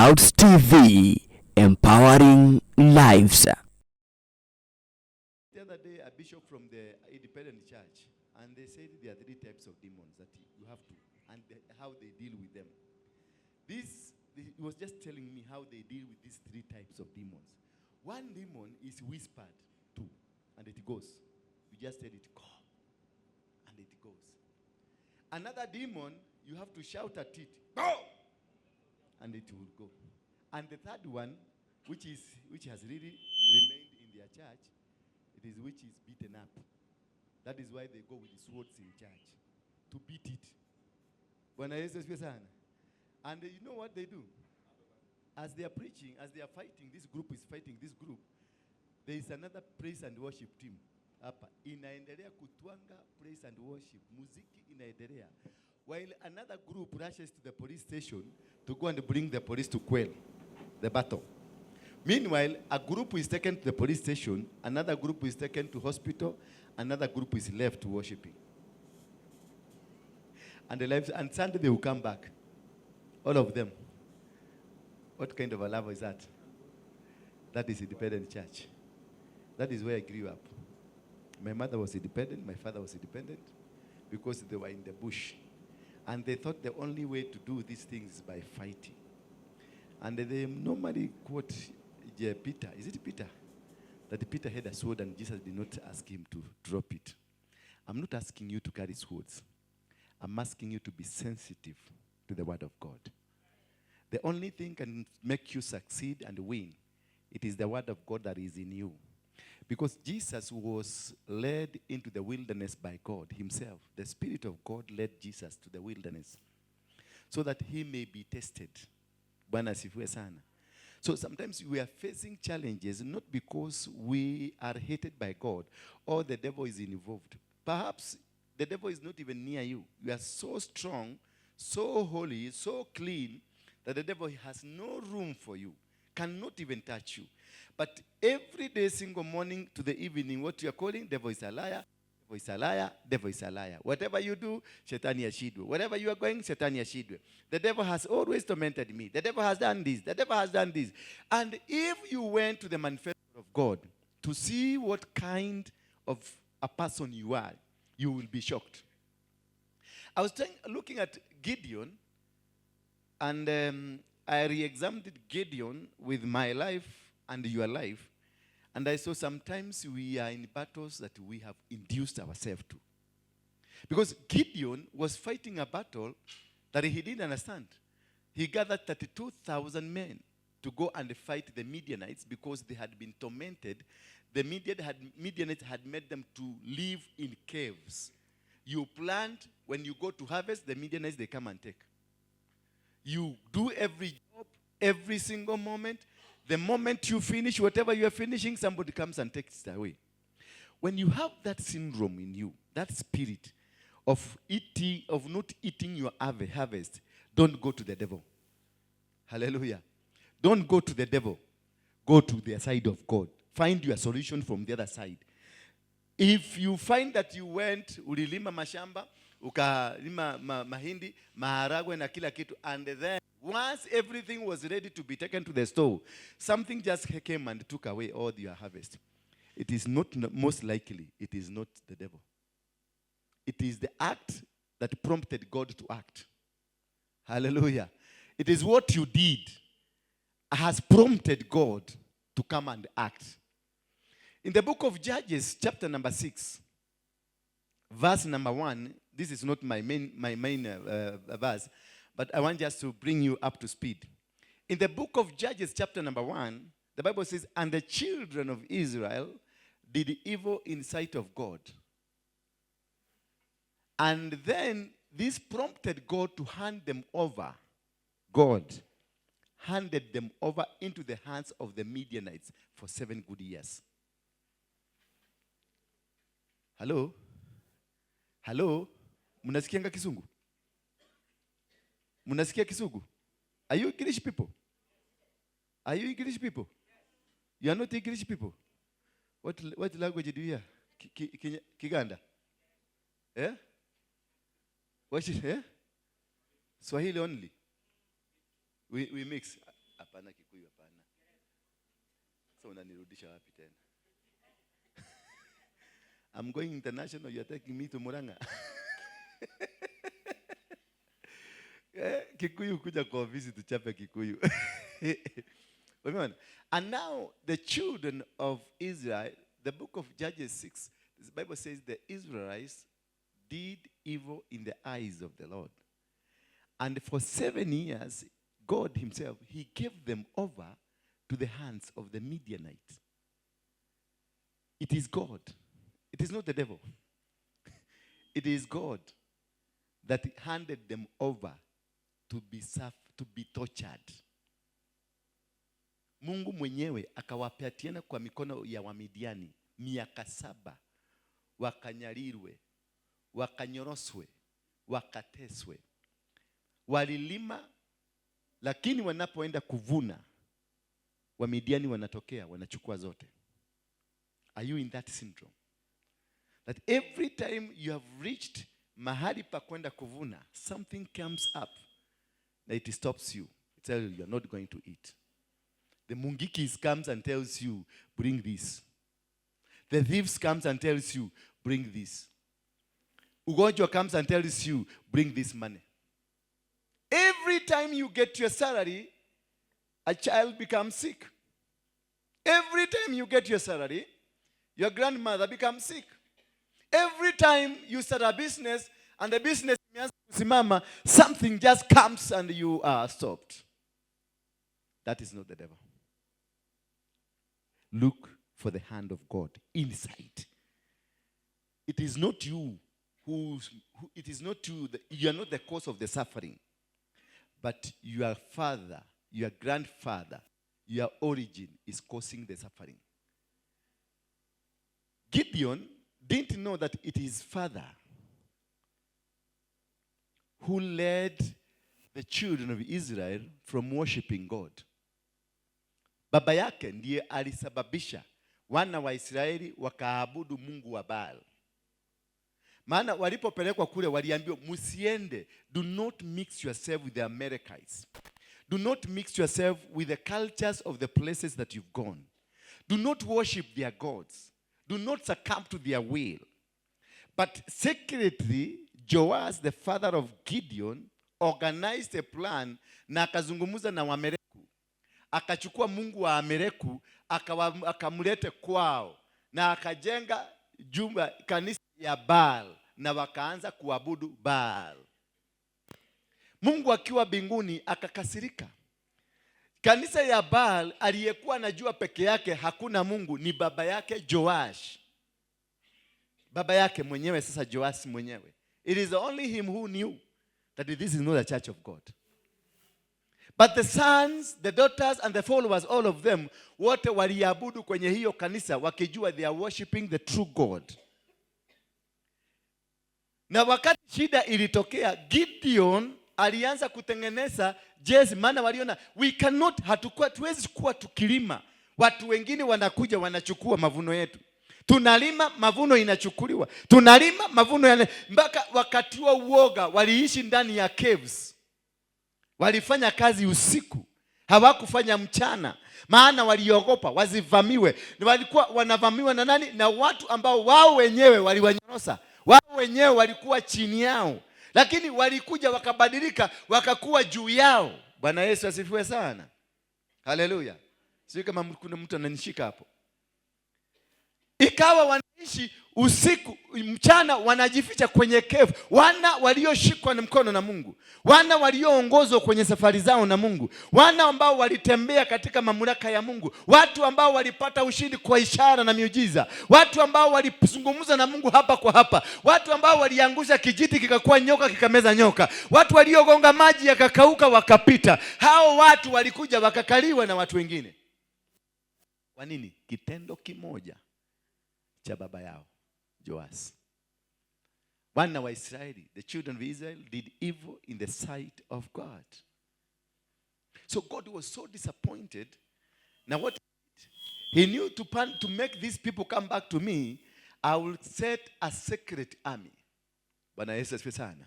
Clouds TV, empowering lives. The other day, a bishop from the Independent Church, and they said there are three types of demons that you have to, and how they deal with them. He was just telling me how they deal with these three types of demons. One demon is whispered to, and it goes. You just tell it, go, and it goes. Another demon, you have to shout at it, go, and it will go. And the third one, which has really remained in their church, it is which is beaten up. That is why they go with the swords in church, to beat it. Bwana Yesu asifiwe sana. And you know what they do? As they are preaching, as they are fighting, this group is fighting this group, there is another praise and worship team hapa. Inaendelea kutwanga praise and worship. Muziki inaendelea. While another group rushes to the police station to go and bring the police to quell the battle. Meanwhile, a group is taken to the police station, another group is taken to hospital, another group is left worshiping. And the lives, and Sunday they will come back. All of them. What kind of a love is that? That is Independent Church. That is where I grew up. My mother was independent, my father was independent, because they were in the bush. And they thought the only way to do these things is by fighting. And they normally quote Peter. Is it Peter? That Peter had a sword and Jesus did not ask him to drop it. I'm not asking you to carry swords. I'm asking you to be sensitive to the word of God. The only thing can make you succeed and win, it is the word of God that is in you. Because Jesus was led into the wilderness by God himself. The Spirit of God led Jesus to the wilderness so that he may be tested. Bwana asifiwe sana. So sometimes we are facing challenges not because we are hated by God or the devil is involved. Perhaps the devil is not even near you. You are so strong, so holy, so clean that the devil has no room for you, cannot even touch you. But every day, single morning to the evening, what you are calling, devil is a liar, devil is a liar, devil is a liar. Whatever you do, shetani ashindwe. Wherever you are going, shetani ashindwe. The devil has always tormented me. The devil has done this. The devil has done this. And if you went to the manifesto of God to see what kind of a person you are, you will be shocked. I was looking at Gideon, and I re-examined Gideon with my life and your life, and I saw sometimes we are in battles that we have induced ourselves to. Because Gideon was fighting a battle that he didn't understand. He gathered 32,000 men to go and fight the Midianites because they had been tormented. The Midianites had made them to live in caves. You plant, when you go to harvest, the Midianites, they come and take. You do every job, every single moment. The moment you finish whatever you are finishing, somebody comes and takes it away. When you have that syndrome in you, that spirit of eating, of not eating your harvest, don't go to the devil. Hallelujah. Don't go to the devil. Go to the side of God. Find your solution from the other side. If you find that you went, ulilima mashamba, ukalima mahindi, maharagwe na kila kitu, and then once everything was ready to be taken to the store, something just came and took away all your harvest. It is not, most likely, it is not the devil. It is the act that prompted God to act. Hallelujah. It is what you did has prompted God to come and act. In the book of Judges, chapter number 6, verse number 1, this is not my main verse, but I want just to bring you up to speed. In the book of Judges, chapter number 1, the Bible says, and the children of Israel did evil in sight of God. And then this prompted God to hand them over. God handed them over into the hands of the Midianites for 7 good years. Hello? Hello? Mnasikianga Kisungu? Mnasikia Kisungu? Are you English people? Are you English people? You are not English people. What language do you hear? Kiganda? Eh? What is, eh? Swahili only. We mix. Hapana, Kikuyu hapana. So unanirudisha wapi tena? I'm going international, you're taking me to Murang'a. Kikuyu kuja kwa ofisi tuchape Kikuyu. Umeona? And now the children of Israel, the book of Judges 6, the Bible says the Israelites did evil in the eyes of the Lord. And for 7 years, God himself, he gave them over to the hands of the Midianites. It is God. It is not the devil. It is God that handed them over to be tortured. Mungu mwenyewe akawapatiana kwa mikono ya Wamidiani miaka 7, wakanyalirwe, wakanyoroswe, wakateswe. Walilima, lakini wanapoenda kuvuna, Wamidiani wanatokea, wanachukua zote. Are you in that syndrome? That every time you have reached mahali pa kwenda kuvuna, something comes up that it stops you. It tells you you are not going to eat. The mungikis comes and tells you, "Bring this." The thieves comes and tells you, "Bring this." Ugonjwa comes and tells you, "Bring this money." Every time you get your salary, a child becomes sick. Every time you get your salary, your grandmother becomes sick. Every time you start a business and the business imeanza kusimama, something just comes and you are stopped. That is not the devil. Look for the hand of God inside. It is not you who it is not you, you are not the cause of the suffering, but your father, your grandfather, your origin is causing the suffering. Gideon didn't know that it is father who led the children of Israel from worshiping God. Baba yake ndiye alisababisha wana wa Israeli wakaabudu mungu wa Baal. Maana walipopelekwa kule waliambiwa, "Msiende, do not mix yourself with the Amalekites. Do not mix yourself with the cultures of the places that you've gone. Do not worship their gods. Do not succumb to their will." But secretly, Joash, the father of Gideon, organized a plan na akazungumza na Waamaleku. Akachukua mungu wa Amaleku akamlete kwao na akajenga jumba kanisa ya Baal na wakaanza kuabudu Baal. Mungu akiwa mbinguni akakasirika. Kanisa ya Baal, aliyekuwa anajua peke yake hakuna Mungu ni baba yake Joash. Baba yake mwenyewe sasa, Joash mwenyewe. It is only him who knew that this is not a church of God. But the sons, the daughters and the followers, all of them, wote waliabudu kwenye hiyo kanisa wakijua they are worshiping the true God. Na wakati shida ilitokea, Gideon alianza kutengeneza jezi, maana waliona we cannot, hatukuwa tuwezi kuwa tukilima, watu wengine wanakuja wanachukua mavuno yetu. Tunalima, mavuno inachukuliwa, tunalima, mavuno yale, mpaka wakati wa uoga waliishi ndani ya caves, walifanya kazi usiku, hawakufanya mchana, maana waliogopa wasivamiwe. Ni walikuwa wanavamiwa na nani? Na watu ambao wao wenyewe waliwanyorosa, wao wenyewe walikuwa chini yao, lakini walikuja wakabadilika, wakakuwa juu yao. Bwana Yesu asifiwe sana, haleluya. Sijui kama kuna mtu ananishika hapo. Ikawa wanaishi usiku, mchana wanajificha kwenye cave. Wana walioshikwa na mkono na Mungu, wana walioongozwa kwenye safari zao na Mungu, wana ambao walitembea katika mamlaka ya Mungu, watu ambao walipata ushindi kwa ishara na miujiza, watu ambao walizungumza na Mungu hapa kwa hapa, watu ambao waliangusha kijiti kikakuwa nyoka kikameza nyoka, watu waliogonga maji yakakauka wakapita. Hao watu walikuja wakakaliwa na watu wengine. Kwa nini? Kitendo kimoja cha baba yao Joas. Wana wa Israeli, the children of Israel did evil in the sight of God. So God was so disappointed. Now what he knew to make these people come back to me, I will set a secret army. Bwana Yesu asifiwe sana.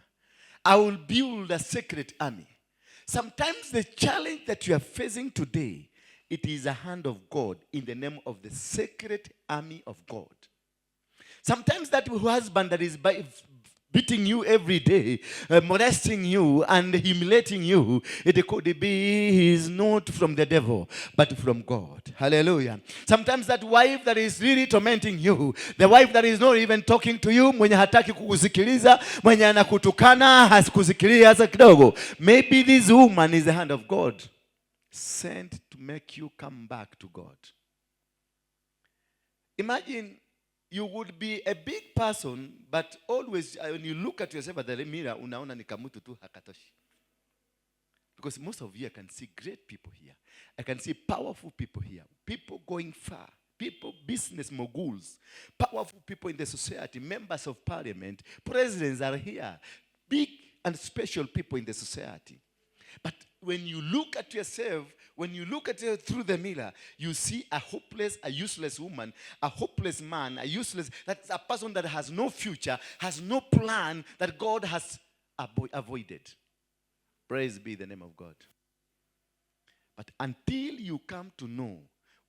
I will build a secret army. Sometimes the challenge that you are facing today, it is a hand of God in the name of the sacred army of God. Sometimes that husband that is beating you every day, molesting you and humiliating you, it could be he's not from the devil, but from God. Hallelujah. Sometimes that wife that is really tormenting you, the wife that is not even talking to you, mwenye hataki kukusikiliza, mwenye anakutukana, hasikusikilia hata kidogo. Maybe this woman is the hand of God sent to make you come back to God. Imagine you would be a big person, but always when you look at yourself at the mirror, unaona ni kamutu tu hakatoshi. Because most of you, I can see great people here. I can see powerful people here. People going far. People, business moguls. Powerful people in the society. Members of parliament. Presidents are here. Big and special people in the society. But when you look at yourself, when you look at it through the mirror, you see a hopeless, a useless woman, a hopeless man, a useless, that's a person that has no future, has no plan that God has avoided. Praise be the name of God. But until you come to know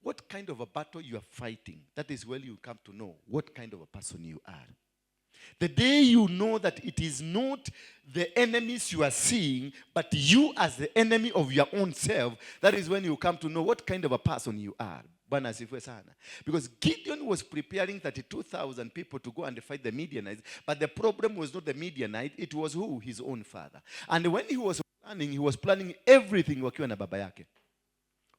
what kind of a battle you are fighting, that is when you come to know what kind of a person you are. The day you know that it is not the enemies you are seeing, but you as the enemy of your own self, that is when you come to know what kind of a person you are. Bwana asifiwe sana. Because Gideon was preparing 32,000 people to go and fight the Midianites, but the problem was not the Midianite, it was who? His own father. And when he was planning everything wakiwa na baba yake.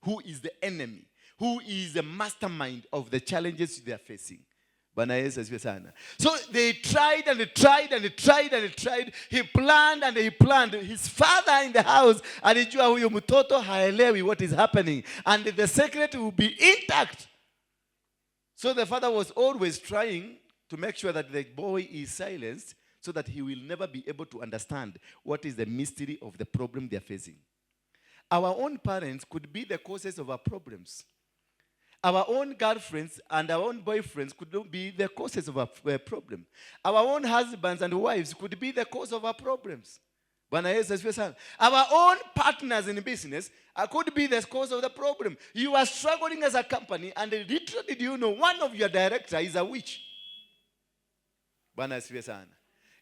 Who is the enemy? Who is the mastermind of the challenges they are facing? Bwana Yesu asifiwe sana. So they tried and they tried and they tried and they tried. He planned and he planned. His father in the house alijua huyu mtoto haelewi what is happening, and the secret will be intact. So the father was always trying to make sure that the boy is silenced so that he will never be able to understand what is the mystery of the problem they are facing. Our own parents could be the causes of our problems. Our own girlfriends and our own boyfriends could be the causes of our problem. Our own husbands and wives could be the cause of our problems. Bwana Yesu asifiwe sana. Our own partners in business could be the cause of the problem. You are struggling as a company, and literally, do you know one of your director is a witch? Bwana asifiwe sana.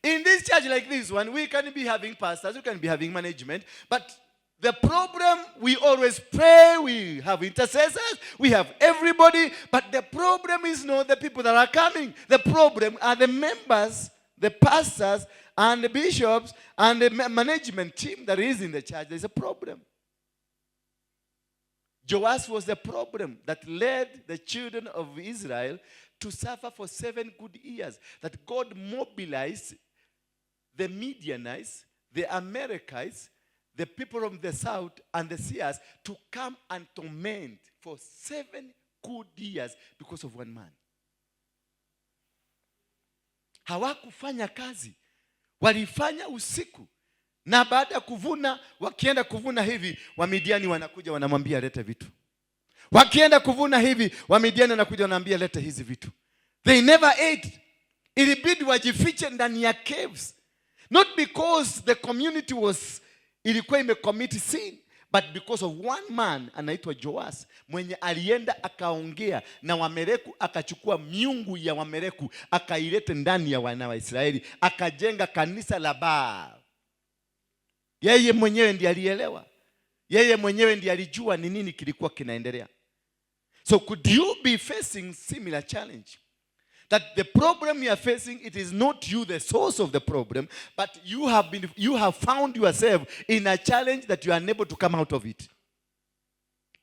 In this church like this one, we can be having pastors, we can be having management, but the problem, we always pray, we have intercessors, we have everybody, but the problem is not the people that are coming. The problem are the members, the pastors, and the bishops, and the management team that is in the church. There's a problem. Joash was the problem that led the children of Israel to suffer for 7 good years. That God mobilized the Midianites, the Amalekites, the people from the south, and the seers to come and torment for 7 good years because of one man. Hawakufanya kazi, walifanya usiku, na baada ya kuvuna, wakienda kuvuna hivi, Wamidiani wanakuja wanamwambia lete vitu. Wakienda kuvuna hivi, Wamidiani wanakuja wanaambia lete hizi vitu. They never ate. Ilibidi wajifiche ndani ya caves. Not because the community was ilikuwa imecommit sin, but because of one man anaitwa Joas, mwenye alienda akaongea na Wamereku, akachukua miungu ya Wamereku akailete ndani ya wana wa Israeli, akajenga kanisa la Baal. Yeye mwenyewe ndiye alielewa, yeye mwenyewe ndiye alijua ni nini kilikuwa kinaendelea. So could you be facing similar challenge? That the problem you are facing, it is not you the source of the problem, but you have found yourself in a challenge that you are unable to come out of it.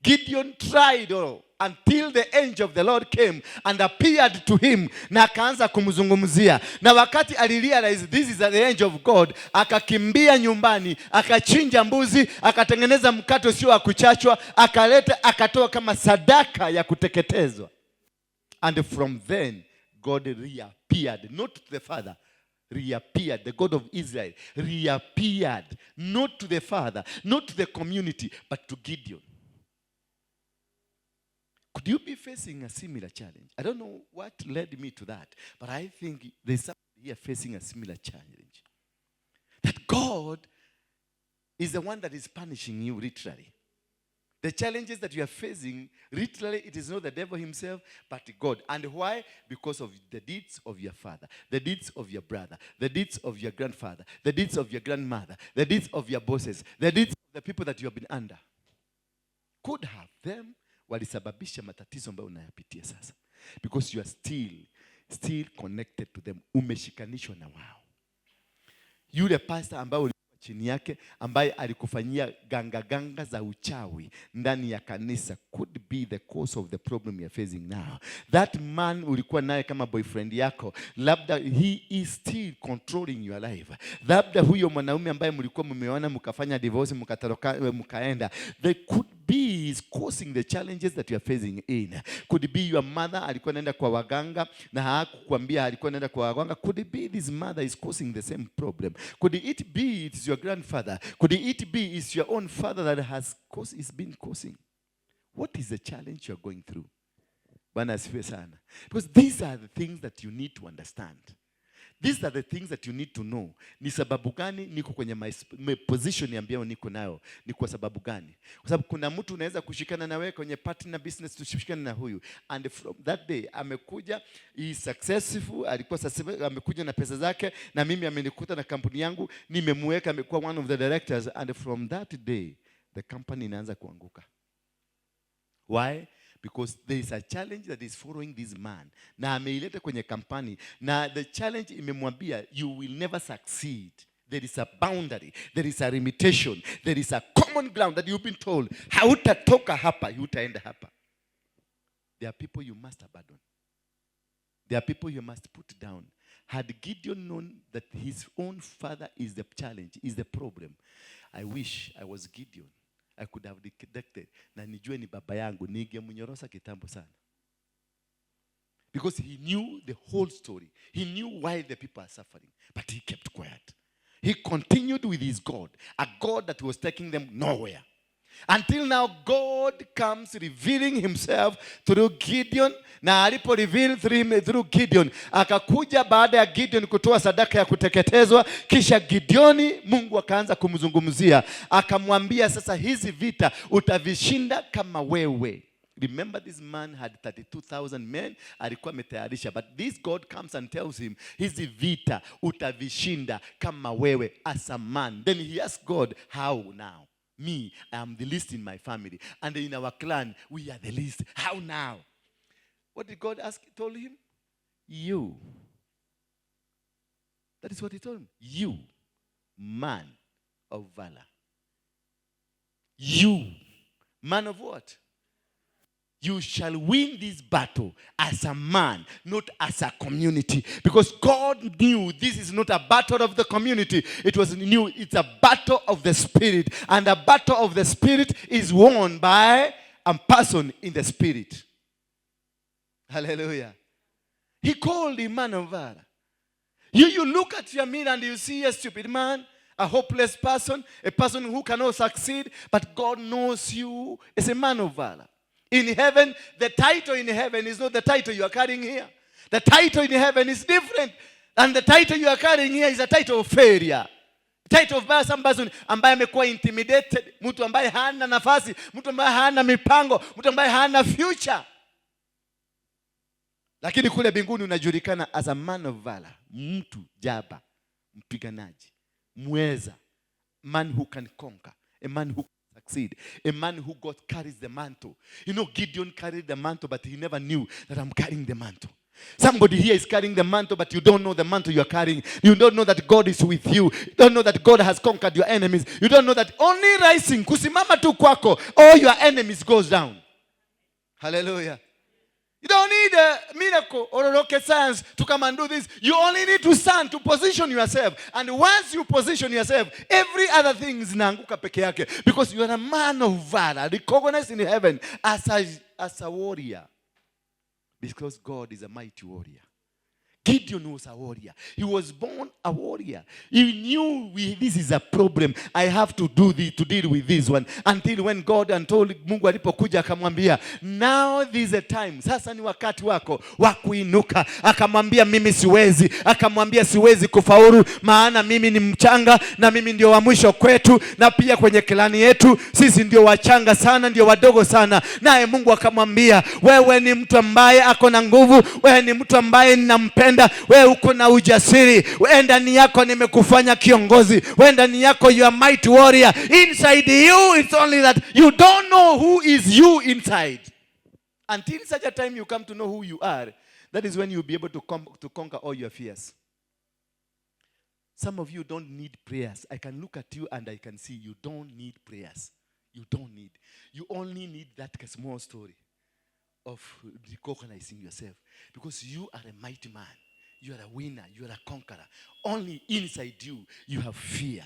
Gideon tried all until the angel of the Lord came and appeared to him, na akaanza kumzungumzia. Na wakati alirealize this is the angel of God, akakimbia nyumbani, akachinja mbuzi, akatengeneza mkate usio wa kuchachwa, akaleta, akatoa kama sadaka ya kuteketezwa. And from then God reappeared, not to the father, reappeared. The God of Israel reappeared, not to the father, not to the community, but to Gideon. Could you be facing a similar challenge? I don't know what led me to that, but I think there's somebody here facing a similar challenge. That God Is the one that is punishing you literally. The challenges that you are facing, literally, it is not the devil himself, but God. And why? Because of the deeds of your father, the deeds of your brother, the deeds of your grandfather, the deeds of your grandmother, the deeds of your bosses, the deeds of the people that you have been under. Could have them walisababisha matatizo ambayo unayapitia sasa. Because you are still connected to them. Umeshikanishwa na wao. Yule pastor ambaye ulikuwa chini yake, ambaye alikufanyia ganga ganga za uchawi ndani ya kanisa, could be the cause of the problem you are facing now. That man ulikuwa naye kama boyfriend yako, labda he is still controlling your life. Labda huyo mwanaume ambaye mlikuwa mmeona, mkafanya divorce, mkatoroka, mkaenda, they could be is causing the challenges that you are facing in. Could be your mother alikuwa anaenda kwa waganga na hakukwambia alikuwa anaenda kwa waganga. Could be this mother is causing the same problem. Could it be it's your grandfather? Could it be it's your own father that has caused, is been causing? What is the challenge you are going through? Bwana asifiwe sana. Because these are the things that you need to understand. These are the things that you need to know. Ni sababu gani niko kwenye my position ambayo niko nayo? Ni kwa sababu gani? Kwa sababu kuna mtu unaweza kushikana na wewe kwenye partner business, tushikane na huyu, and from that day amekuja, he is successful, alikuwa successful, amekuja na pesa zake, na mimi amenikuta na kampuni yangu, nimemweka, amekuwa one of the directors, and from that day the company inaanza kuanguka. Why? Because there is a challenge that is following this man. Na ameileta kwenye kampani, na the challenge imemwambia, "You will never succeed." There is a boundary, there is a limitation, there is a common ground that you've been told. Hautatoka hapa, hutaenda hapa. There are people you must abandon. There are people you must put down. Had Gideon known that his own father is the challenge, is the problem, I wish I was Gideon. I could have detected na nijue ni baba yangu, ningemnyorosa kitambo sana. Because he knew the whole story. He knew why the people are suffering. But he kept quiet. He continued with his God, a God that was taking them nowhere. Until now God comes revealing himself through Gideon, na alipo reveal through him, through Gideon, akakuja baada ya Gideon kutoa sadaka ya kuteketezwa, kisha Gideoni Mungu akaanza kumzungumzia, akamwambia, "Sasa hizi vita utavishinda kama wewe." Remember, this man had 32,000 men alikuwa ametayarisha, but this God comes and tells him, "Hizi vita utavishinda kama wewe as a man." Then he asked God, "How now? Me, I am the least in my family, and in our clan we are the least. How now?" What did God ask, told him? "You." That is what he told him. "You, man of valor. You, man of what? You shall win this battle as a man, not as a community." Because God knew this is not a battle of the community. It was new. It's a battle of the spirit. And a battle of the spirit is won by a person in the spirit. Hallelujah. He called him man of valor. You look at your mirror and you see a stupid man, a hopeless person, a person who cannot succeed, but God knows you as a man of valor. In heaven, the title in heaven is not the title you are carrying here. The title in heaven is different. And the title you are carrying here is a title of failure. Title of some person ambaye amekuwa intimidated, mtu ambaye hana nafasi, mtu ambaye hana mipango, mtu ambaye hana future. Lakini kule mbinguni unajulikana as a man of valor, mtu jaba, mpiganaji, mweza, man who can conquer, a man who can succeed, a man who God carries the mantle. Gideon carried the mantle, but he never knew that I'm carrying the mantle. Somebody here is carrying the mantle, but you don't know the mantle you are carrying. You don't know that God is with you. You don't know that God has conquered your enemies. You don't know that only rising, kusimama tu kwako, all your enemies goes down. Hallelujah. You don't need a miracle or a rocket science to come and do this. You only need to stand, to position yourself. And once you position yourself, every other thing zinaanguka peke yake. Because you are a man of valor, recognized in heaven as a warrior. Because God is a mighty warrior. Gideon was a warrior. He was born a warrior. He knew this is a problem. I have to do this, to deal with this one. Until when God and told, Mungu alipokuja akamwambia, "Now this is a time. Sasa ni wakati wako wa kuinuka." Akamwambia, "Mimi siwezi." Akamwambia, "Siwezi kufaulu maana mimi ni mchanga na mimi ndio wa mwisho kwetu na pia kwenye clan yetu sisi ndio wachanga sana, ndio wadogo sana." Naye Mungu akamwambia, "Wewe ni mtu ambaye ako na nguvu, wewe ni mtu ambaye ninampenda, wewe uko na ujasiri, wewe ndani yako nimekufanya kiongozi, wewe ndani yako you are mighty warrior. Inside you, it's only that you don't know who is you inside. Until such a time you come to know who you are, that is when you'll be able to conquer all your fears." Some of you don't need prayers. I can look at you and I can see you don't need prayers. You don't need. You only need that small story of recognizing yourself. Because you are a mighty man. You are a winner. You are a conqueror. Only inside you, you have fear.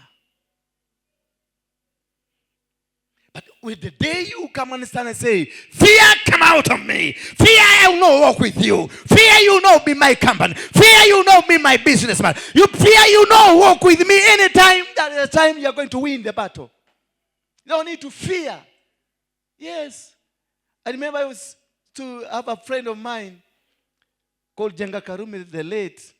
But with the day you come and stand and say, "Fear, come out of me. Fear, I will not walk with you. Fear, you not be my company. Fear, you not be my businessman. You fear, you not walk with me anytime." That is the time you are going to win the battle. You don't need to fear. Yes. I remember I was to have a friend of mine called Jenga Karume, the late.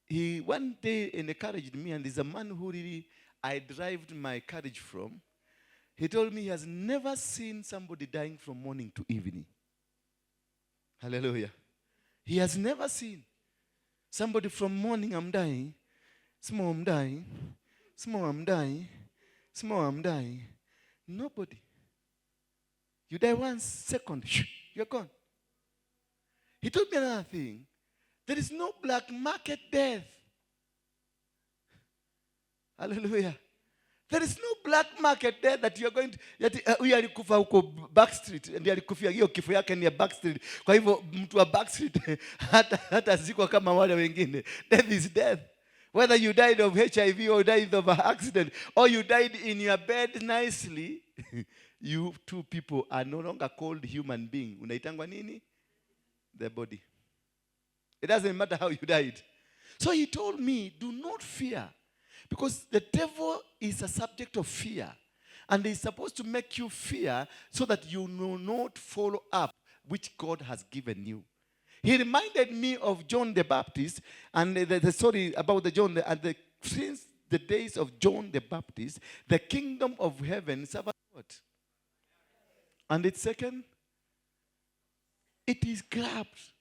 He one day encouraged me, and he's a man who really I derived my courage from. He told me he has never seen somebody dying from morning to evening. Hallelujah. He has never seen somebody from morning, "I'm dying, small I'm dying, small I'm dying, small I'm dying." Nobody. You die 1 second, you're gone. He told me another thing. There is no black market death. Hallelujah. There is no black market death that you are going to, that huyu alikufa huko Backstreet, ndiye alikufia hiyo kifo yake ni ya Backstreet. Kwa hivyo mtu wa Backstreet hata zikwa kama wale wengine. Death is death. Whether you died of HIV or died of an accident or you died in your bed nicely, you two people are no longer called human being. Unaitangwa nini? The body. It doesn't matter how you died. So he told me, "Do not fear." Because the devil is a subject of fear. And he's supposed to make you fear so that you will not follow up which God has given you. He reminded me of John the Baptist and the story about the John and the since the days of John the Baptist, the kingdom of heaven suffered what? And its second, it is grabbed.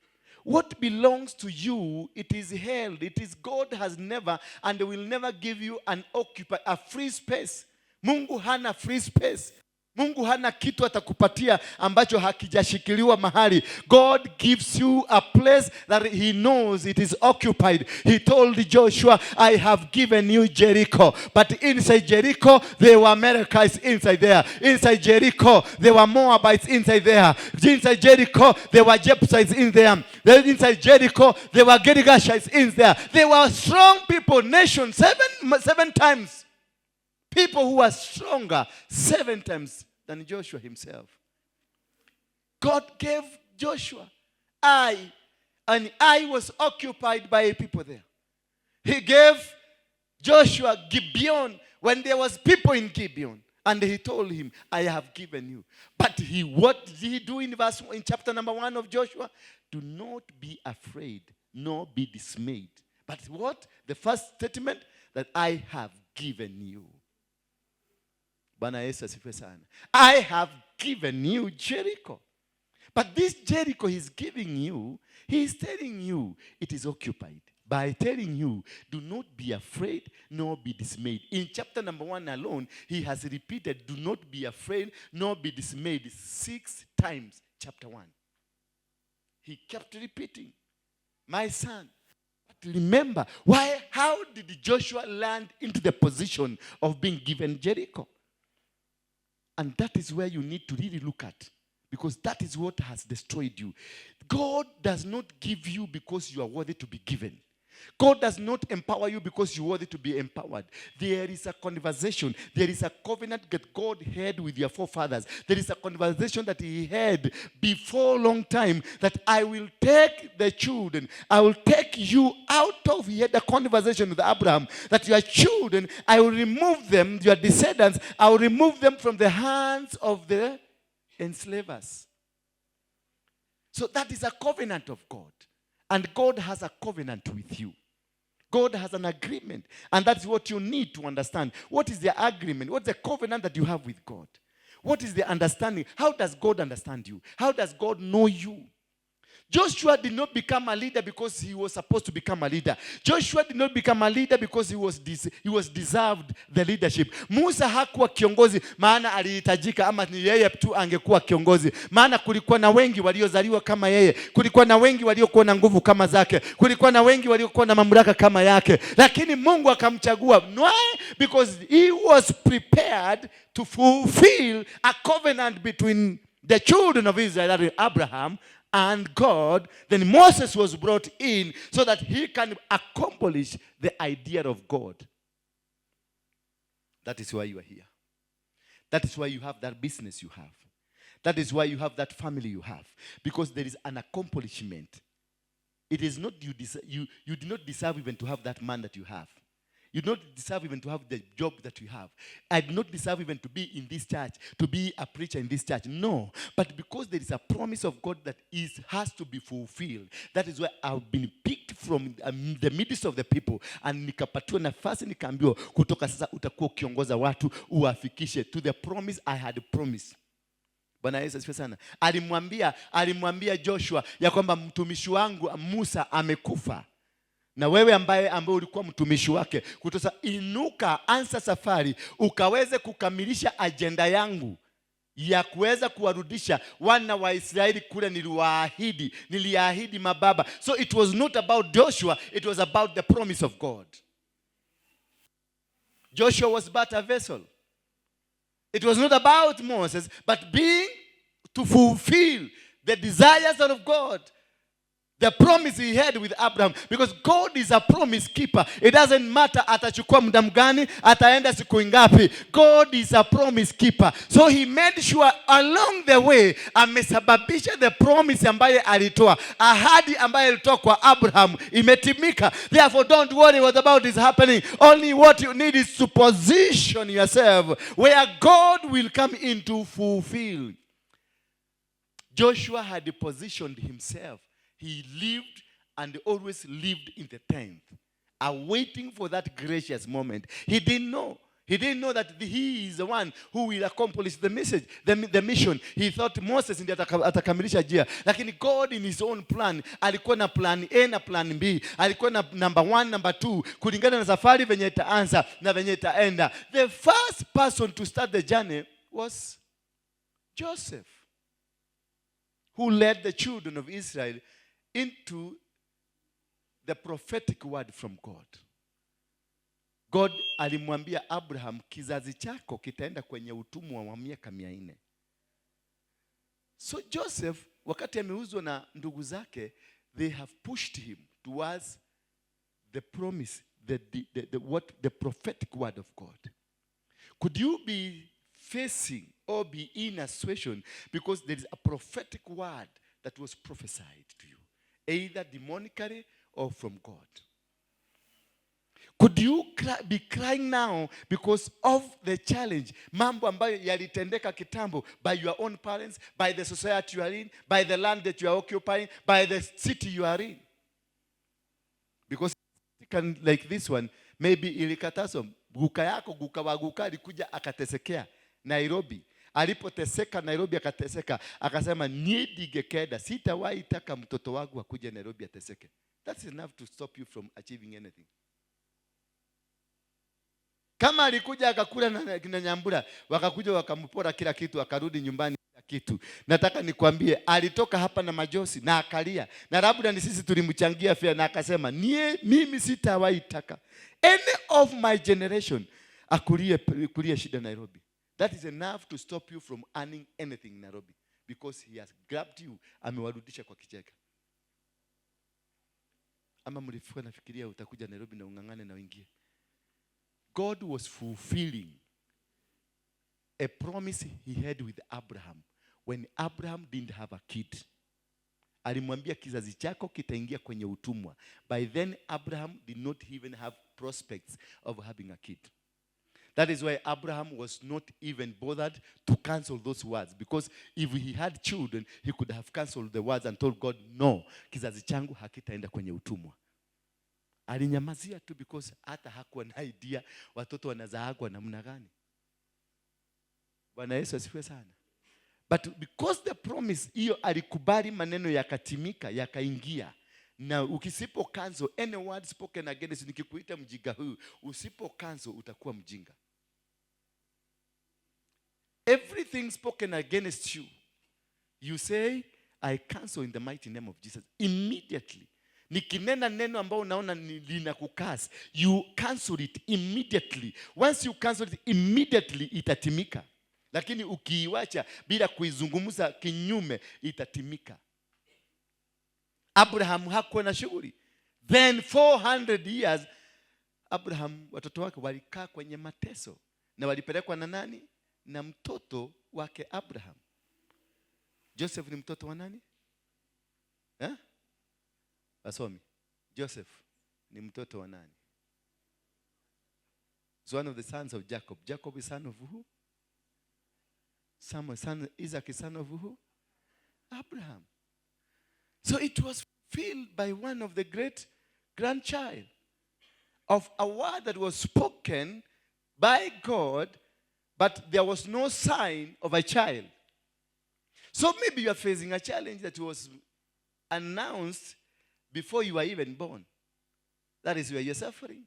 What belongs to you, it is held. It is God has never and will never give you an occupy, a free space. Mungu hana free space. Mungu hana kitu atakupatia ambacho hakijashikiliwa mahali. God gives you a place that he knows it is occupied. He told Joshua, "I have given you Jericho." But inside Jericho, there were Amalekites inside there. Inside Jericho, there were Moabites inside there. Inside Jericho, there were Jebusites in there. Then inside Jericho, there were Girgashites in there. They were strong people, nations, seven times. People who were stronger seven times than Joshua himself. God gave Joshua Ai, and Ai was occupied by people there. He gave Joshua Gibeon when there was people in Gibeon. And he told him, "I have given you." But what did he do in chapter number 1 of Joshua? "Do not be afraid, nor be dismayed." But what? The first statement, that I have given you. Bwana Yesu asifiwe sana. I have given you Jericho. But this Jericho he's giving you, he is telling you it is occupied. By telling you, do not be afraid, nor be dismayed. In chapter number 1 alone, he has repeated, "Do not be afraid, nor be dismayed," 6 times, chapter 1. He kept repeating, "My son." But remember, why? How did Joshua land into the position of being given Jericho? And that is where you need to really look at. Because that is what has destroyed you. God does not give you because you are worthy to be given. God does not empower you because you worthy to be empowered. There is a conversation. There is a covenant that God had with your forefathers. There is a conversation that he had before long time that I will take the children. I will take you out of. He had a conversation with Abraham that your children, I will remove them, your descendants, I will remove them from the hands of the enslavers. So that is a covenant of God. And God has a covenant with you. God has an agreement. And that's what you need to understand. What is the agreement? What's the covenant that you have with God? What is the understanding? How does God understand you? How does God know you? Joshua did not become a leader because he was supposed to become a leader. Joshua did not become a leader because he was deserved the leadership. Musa hakuwa kiongozi maana alihitajika ama ni yeye tu angekuwa kiongozi. Maana kulikuwa na wengi waliozaliwa kama yeye, kulikuwa na wengi waliokuwa na nguvu kama zake, kulikuwa na wengi waliokuwa na mamlaka kama yake, lakini Mungu akamchagua. Why? Because he was prepared to fulfill a covenant between the children of Israel, that is Abraham, and God. Then Moses was brought in so that he can accomplish the idea of God. That is why you are here. That is why you have that business you have. That is why you have that family you have. Because there is an accomplishment. It is not you, you do not deserve even to have that man that you have. You do not deserve even to have the job that you have. I do not deserve even to be in this church, to be a preacher in this church. No. But because there is a promise of God that is has to be fulfilled, that is why I've been picked from the midst of the people and nikapatiwa nafasi, nikaambiwa kutoka sasa utakuwa ukiongoza watu uwafikishe to the promise I had promised. Bwana Yesu asifiwe sana. Alimwambia Joshua ya kwamba mtumishi wangu Musa amekufa na wewe ambaye ulikuwa mtumishi wake, kutosa inuka, anza safari ukaweze kukamilisha ajenda yangu ya kuweza kuwarudisha wana wa Israeli kule niliwaahidi, niliahidi mababa. So it was not about Joshua, it was about the promise of God. Joshua was but a vessel. It was not about Moses, but being to fulfill the desires of God, the promise he had with Abraham, because God is a promise keeper. It doesn't matter atachukua muda mgani, ataenda siku ngapi. God is a promise keeper. So he made sure along the way amesababisha the promise ambaye alitoa, ahadi ambaye alitoa kwa Abraham imetimika. Therefore don't worry what about is happening. Only what you need is to position yourself where God will come in to fulfill. Joshua had positioned himself. He lived and always lived in the tent, awaiting for that gracious moment. He didn't know. He didn't know that he is the one who will accomplish the message, the mission. He thought Moses ndiye atakamilisha njia. Lakini God in his own plan, alikuwa na plan A na plan B. Alikuwa na number one, number two, kulingana na safari venye itaanza na venye itaenda. The first person to start the journey was Joseph, who led the children of Israel into the prophetic word from God. God alimwambia Abraham, kizazi chako kitaenda kwenye utumwa wa miaka 400. So Joseph, wakati ameuzwa na ndugu zake, they have pushed him towards the promise, the prophetic word of God. Could you be facing or be in a situation because there is a prophetic word that was prophesied to you, either demonically or from God? Could you be crying now because of the challenge, mambo ambayo yalitendeka kitambo by your own parents, by the society you are in, by the land that you are occupying, by the city you are in? Because can, like this one, maybe ilikatazwa, guka yako, guka wa guka alikuja akatesekea Nairobi. Alipoteseka Nairobi akateseka, akasema niĩ ndingĩkenda, sitawahi taka mtoto wangu akuje Nairobi ateseke. That's enough to stop you from achieving anything. Kama alikuja akakula na Nyambura, wakakuja wakampora kila kitu, akarudi nyumbani kila kitu. Nataka nikwambie, alitoka hapa na majosi na akalia, na labda ni sisi tulimchangia fare, na akasema nie, mimi sitawahi taka any of my generation akulie kulie shida Nairobi. That is enough to stop you from earning anything in Nairobi, because he has grabbed you, amewarudisha kwa kicheka. Ama mlikuwa mnafikiria utakuja Nairobi na ung'ang'ane na uingie? God was fulfilling a promise he had with Abraham when Abraham didn't have a kid. Alimwambia kizazi chako kitaingia kwenye utumwa. By then Abraham did not even have prospects of having a kid. That is why Abraham was not even bothered to cancel those words, because if he had children, he could have canceled the words and told God, "No, kizazi changu hakitaenda kwenye utumwa." Alinyamazia tu because hata hakuwa na idea watoto wanazaagwa namna gani. Bwana Yesu asifiwe sana. But because the promise hiyo alikubali, maneno yakatimika, yakaingia. Na ukisipo cancel any word spoken against, nikikuita mjinga huyu, usipo cancel utakuwa mjinga. Everything spoken against you, you say, "I cancel in the mighty name of Jesus." Immediately. Nikinena neno ambao unaona linakucurse, you cancel it immediately. Once you cancel it immediately, itatimika. Lakini ukiiwacha bila kuizungumza kinyume, itatimika. Abraham hakuwa na shughuli. Then 400 years Abraham, watoto wake walikaa kwenye mateso na walipelekwa na nani? Na mtoto wake Abraham. Joseph ni mtoto wa nani? Eh? Wasomi. Joseph ni mtoto wa nani? He's one of the sons of Jacob. Jacob is son of who? Samuel, son, Isaac is son of who? Abraham. So it was fulfilled by one of the great grandchild of a word that was spoken by God, but there was no sign of a child. So maybe you are facing a challenge that was announced before you were even born. That is where you're suffering.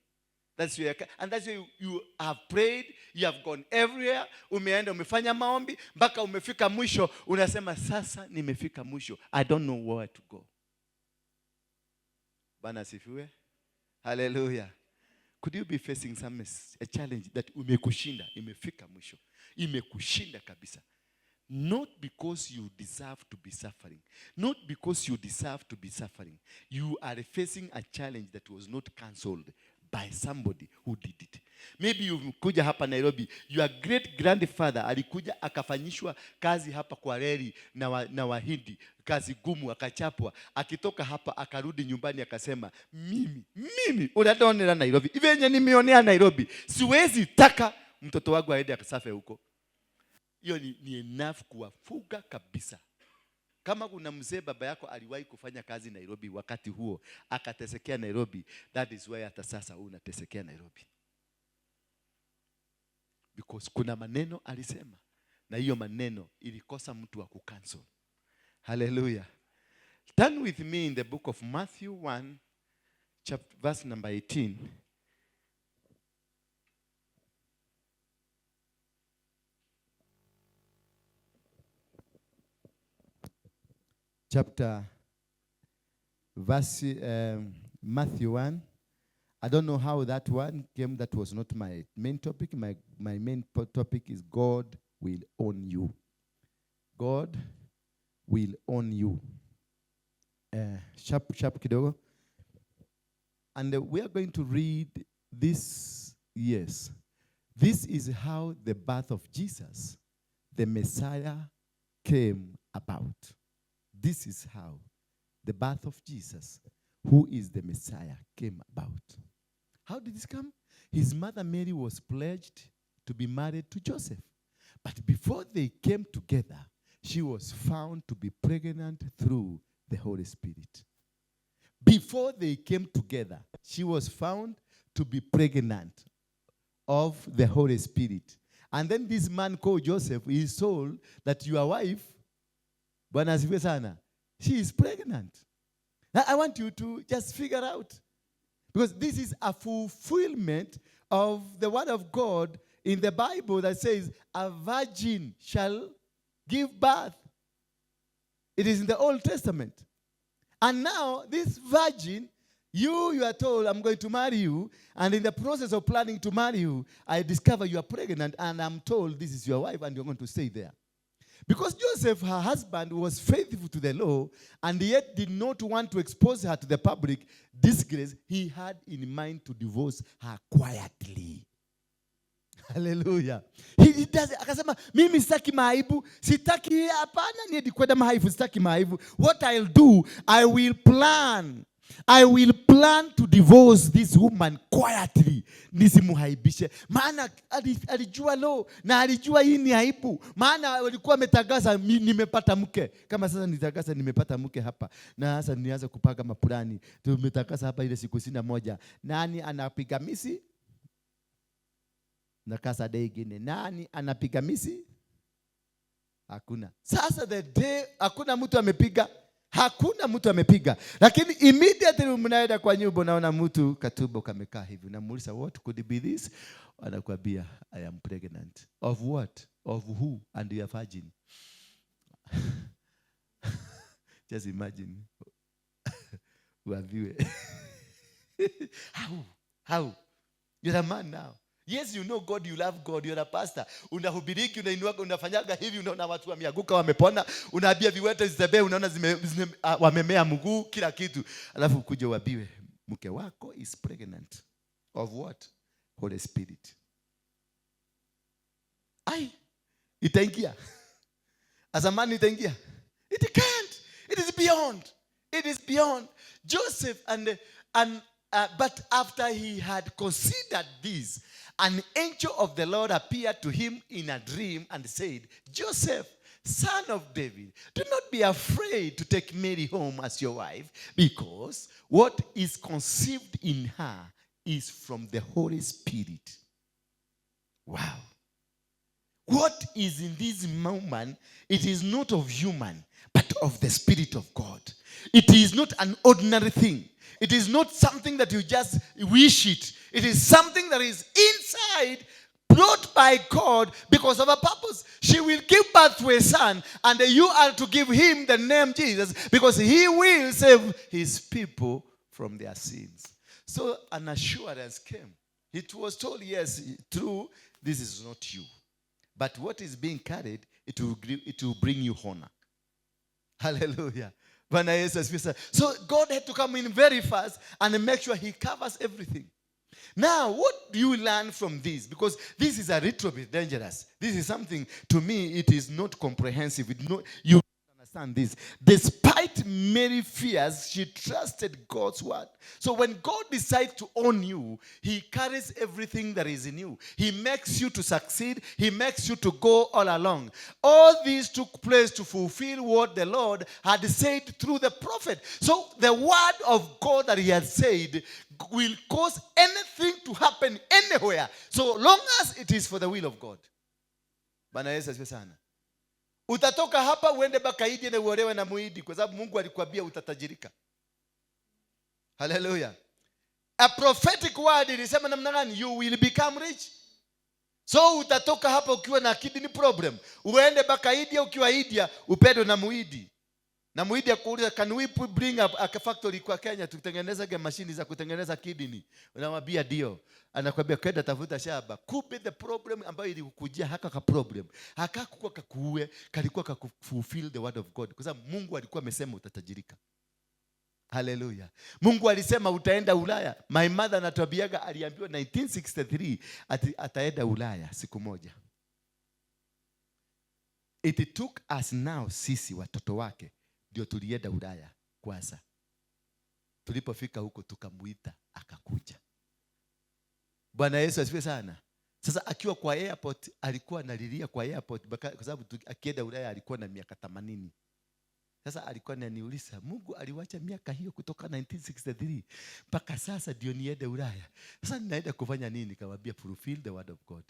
That's where, and that's where you have prayed, you have gone everywhere, umeenda umefanya maombi mpaka umefika mwisho, unasema sasa nimefika mwisho. I don't know where to go. Bwana asifiwe. Hallelujah. Could you be facing some a challenge that umekushinda, imefika mwisho, imekushinda kabisa? Not because you deserve to be suffering. Not because you deserve to be suffering. You are facing a challenge that was not cancelled by somebody who did it. Maybe you kuja hapa Nairobi, your great grandfather alikuja akafanyishwa kazi hapa kwa reli na Wahindi, kazi gumu, akachapwa. Akitoka hapa akarudi nyumbani akasema, Mimi unadonera Nairobi, venye nimeonea Nairobi, siwezi taka mtoto wangu aende akasuffer huko." Hiyo ni enough kuwafuga kabisa. Kama kuna mzee baba yako aliwahi kufanya kazi Nairobi wakati huo akatesekea Nairobi, that is why hata sasa unatesekea Nairobi. Because kuna maneno alisema na hiyo maneno ilikosa mtu wa kucancel. Hallelujah. Turn with me in the book of Matthew 1, chapter, verse number 18. Chapter, verse, Matthew 1. I don't know how that one came. That was not my main topic. My main topic is God will own you. God will own you. Sharp, sharp kidogo. And we are going to read this. Yes. This is how the birth of Jesus, the Messiah, came about. This is how the birth of Jesus, who is the Messiah, came about. How did this come? His mother Mary was pledged to be married to Joseph. But before they came together, she was found to be pregnant through the Holy Spirit. Before they came together, she was found to be pregnant of the Holy Spirit. And then this man called Joseph is told that your wife, Bwana asifiwe sana, she is pregnant. Now, I want you to just figure out, because this is a fulfillment of the word of God in the Bible that says a virgin shall give birth. It is in the Old Testament. And now, this virgin, you are told, "I'm going to marry you." And in the process of planning to marry you, I discover you are pregnant, and I'm told this is your wife, and you're going to stay there. Because Joseph, her husband, was faithful to the law and yet did not want to expose her to the public disgrace, he had in mind to divorce her quietly. Haleluya. He does, akasema, "Mimi sitaki maaibu, sitaki, hapana, niedi kwenda maaibu, sitaki maaibu. What I'll do, I will plan. I will plan to divorce this woman quietly, nisimuhaibishe." Maana alijua law na alijua hii ni aibu, maana walikuwa wametangaza, "Nimepata mke." Kama sasa nitangaza nimepata mke hapa, na sasa nianze kupanga maplani, tumetangaza hapa ile siku 61, nani anapiga misi na kasa day ingine, nani anapiga misi? Hakuna. Sasa the day hakuna mtu amepiga, hakuna mtu amepiga, lakini immediately mnaenda kwa nyumba, unaona mtu katumbo kamekaa hivi, unamuuliza, "What could be this?" Anakuambia, "I am pregnant." Of what? Of who? And you are virgin. Just imagine uambiwe. How? How? You're a man now. Yes, you know God, you love God, you're a pastor. Unahubiriki, unainua, unafanyaga hivi, unaona watu wameanguka, wamepona, unaambia viwete zitembee, unaona wamemea mguu, kila kitu. Alafu kuja uambiwe mke wako is pregnant. Of what? Holy Spirit. Ai, itaingia. Azamani itaingia. It can't. It is beyond. It is beyond. Joseph and but after he had considered this, an angel of the Lord appeared to him in a dream and said, "Joseph, son of David, do not be afraid to take Mary home as your wife, because what is conceived in her is from the Holy Spirit." Wow. What is in this moment, it is not of human, but of the Spirit of God. It is not an ordinary thing. It is not something that you just wish it. It is something that is inside, brought by God because of a purpose. She will give birth to a son, and you are to give him the name Jesus because he will save his people from their sins. So an assurance came. It was told, yes, true, this is not you. But what is being carried, it will bring you honor. Hallelujah. Bwana Yesu asifiwe sana. So God had to come in very fast and make sure he covers everything. Now, what do you learn from this? Because this is a little bit dangerous. This is something, to me, it is not comprehensive. It no, you understand this. Despite many fears, she trusted God's word. So when God decides to own you, he carries everything that is in you. He makes you to succeed. He makes you to go all along. All these took place to fulfill what the Lord had said through the prophet. So the word of God that he had said will cause anything to happen anywhere, so long as it is for the will of God. Bwana Yesu asifiwe sana. Utatoka hapa uende mpaka India na uolewe na Muhindi kwa sababu Mungu alikwambia utatajirika. Hallelujah. A prophetic word ilisema namna gani? You will become rich. So utatoka hapa ukiwa na kidney problem, uende mpaka India, ukiwa India upendwe na Muhindi. Na Muhindi akuuliza, "Can we bring a factory kwa Kenya tutengenezage mashini za kutengeneza kidney?" Unamwambia ndio. Anakwambia, "Kwenda tafuta shamba." Kumbe the problem ambayo ilikukujia, haka ka problem, hakakuwa kakuue, kalikuwa kakufulfill the word of God. Kwa sababu Mungu alikuwa amesema utatajirika. Haleluya. Mungu alisema utaenda Ulaya. My mother anatuambiaga aliambiwa 1963 ati ataenda Ulaya siku moja. It took us now, sisi watoto wake ndio tulienda Ulaya kwanza. Tulipofika huko tukamuita akakuja. Bwana Yesu asifiwe sana. Sasa akiwa kwa airport alikuwa analilia kwa airport kwa sababu akienda Ulaya alikuwa na miaka 80. Sasa alikuwa ananiuliza, "Mungu aliwacha miaka hiyo kutoka 1963 mpaka sasa ndio niende Ulaya. Sasa ninaenda kufanya nini?" Nikamwambia, "Fulfill the word of God.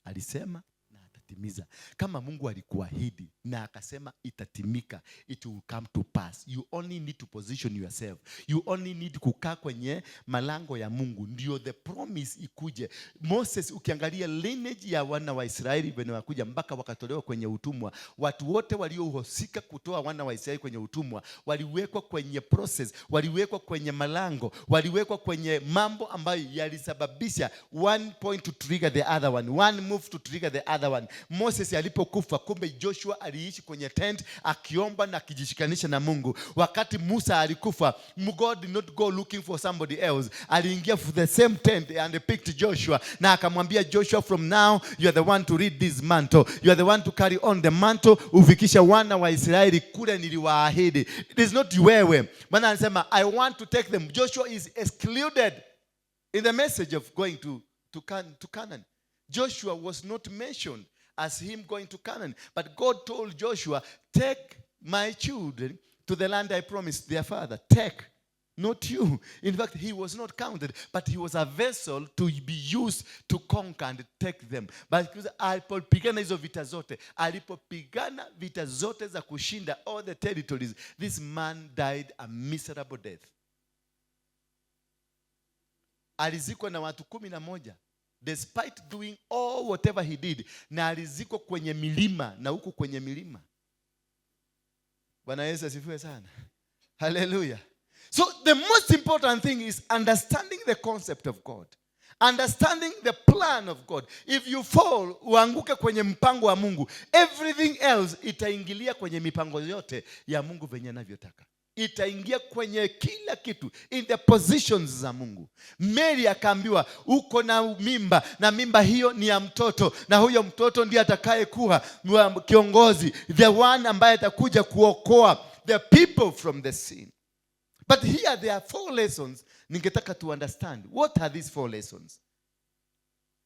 Alisema na atatimiza. Kama Mungu alikuahidi na akasema itatimika, it will come to pass. You only need to position yourself. You only need kukaa kwenye malango ya Mungu ndio the promise ikuje." Moses, ukiangalia lineage ya wana wa Israeli wenye wakuja mpaka wakatolewa kwenye utumwa, watu wote waliohusika kutoa wana wa Israeli kwenye utumwa waliwekwa kwenye process, waliwekwa kwenye malango, waliwekwa kwenye mambo ambayo yalisababisha one point to trigger the other one, one move to trigger the other one. Moses alipokufa, kumbe Joshua aliishi kwenye tent akiomba na akijishikanisha na Mungu. Wakati Musa alikufa, God did not go looking for somebody else. Aliingia for the same tent and picked Joshua na akamwambia Joshua, "From now you are the one to lead this mantle. You are the one to carry on the mantle, ufikisha wana wa Israeli kule niliwaahidi." It is not wewe. Maana anasema, "I want to take them." Joshua is excluded in the message of going to Canaan. Joshua was not mentioned as him going to Canaan. But God told Joshua, "Take my children to the land I promised their father." Take, not you. In fact, he was not counted, but he was a vessel to be used to conquer and take them. But alipopigana hizo vita zote, alipopigana vita zote za kushinda all the territories, this man died a miserable death. Alizikwa na watu 11 despite doing all whatever he did, na alizikwa kwenye milima na huku kwenye milima. Bwana Yesu asifiwe sana. Haleluya. So the most important thing is understanding the concept of God, understanding the plan of God. If you fall, uanguke kwenye mpango wa Mungu, everything else itaingilia kwenye mipango yote ya Mungu venye anavyotaka. Itaingia kwenye kila kitu, in the positions za Mungu. Mary akaambiwa, "Uko na mimba, na mimba hiyo ni ya mtoto, na huyo mtoto ndiye atakayekuwa kiongozi, the one ambaye atakuja kuokoa the people from the sin." But here there are four lessons ningetaka to understand. What are these four lessons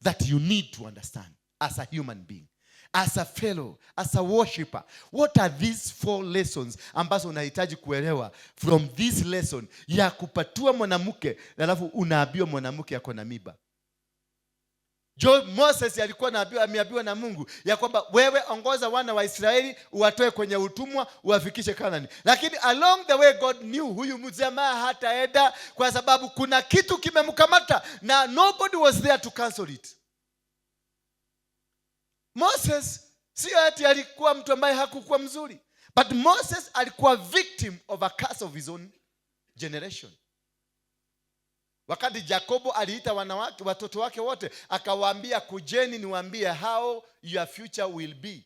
that you need to understand as a human being, as a fellow, as a worshipper? What are these four lessons ambazo unahitaji kuelewa from this lesson ya kupatua mwanamke, alafu unaambiwa mwanamke ako na mimba? Moses alikuwa ameambiwa na Mungu ya kwamba, "Wewe ongoza wana wa Israeli, uwatoe kwenye utumwa, uwafikishe Kanani." Lakini along the way God knew huyu mjamaa hataenda kwa sababu kuna kitu kimemkamata na nobody was there to cancel it. Moses sio ati alikuwa mtu ambaye hakukuwa mzuri, but Moses alikuwa victim of a curse of his own generation. Wakati Jakobo aliita wanawake, watoto wake wote, akawaambia, "Kujeni niwaambie how your future will be,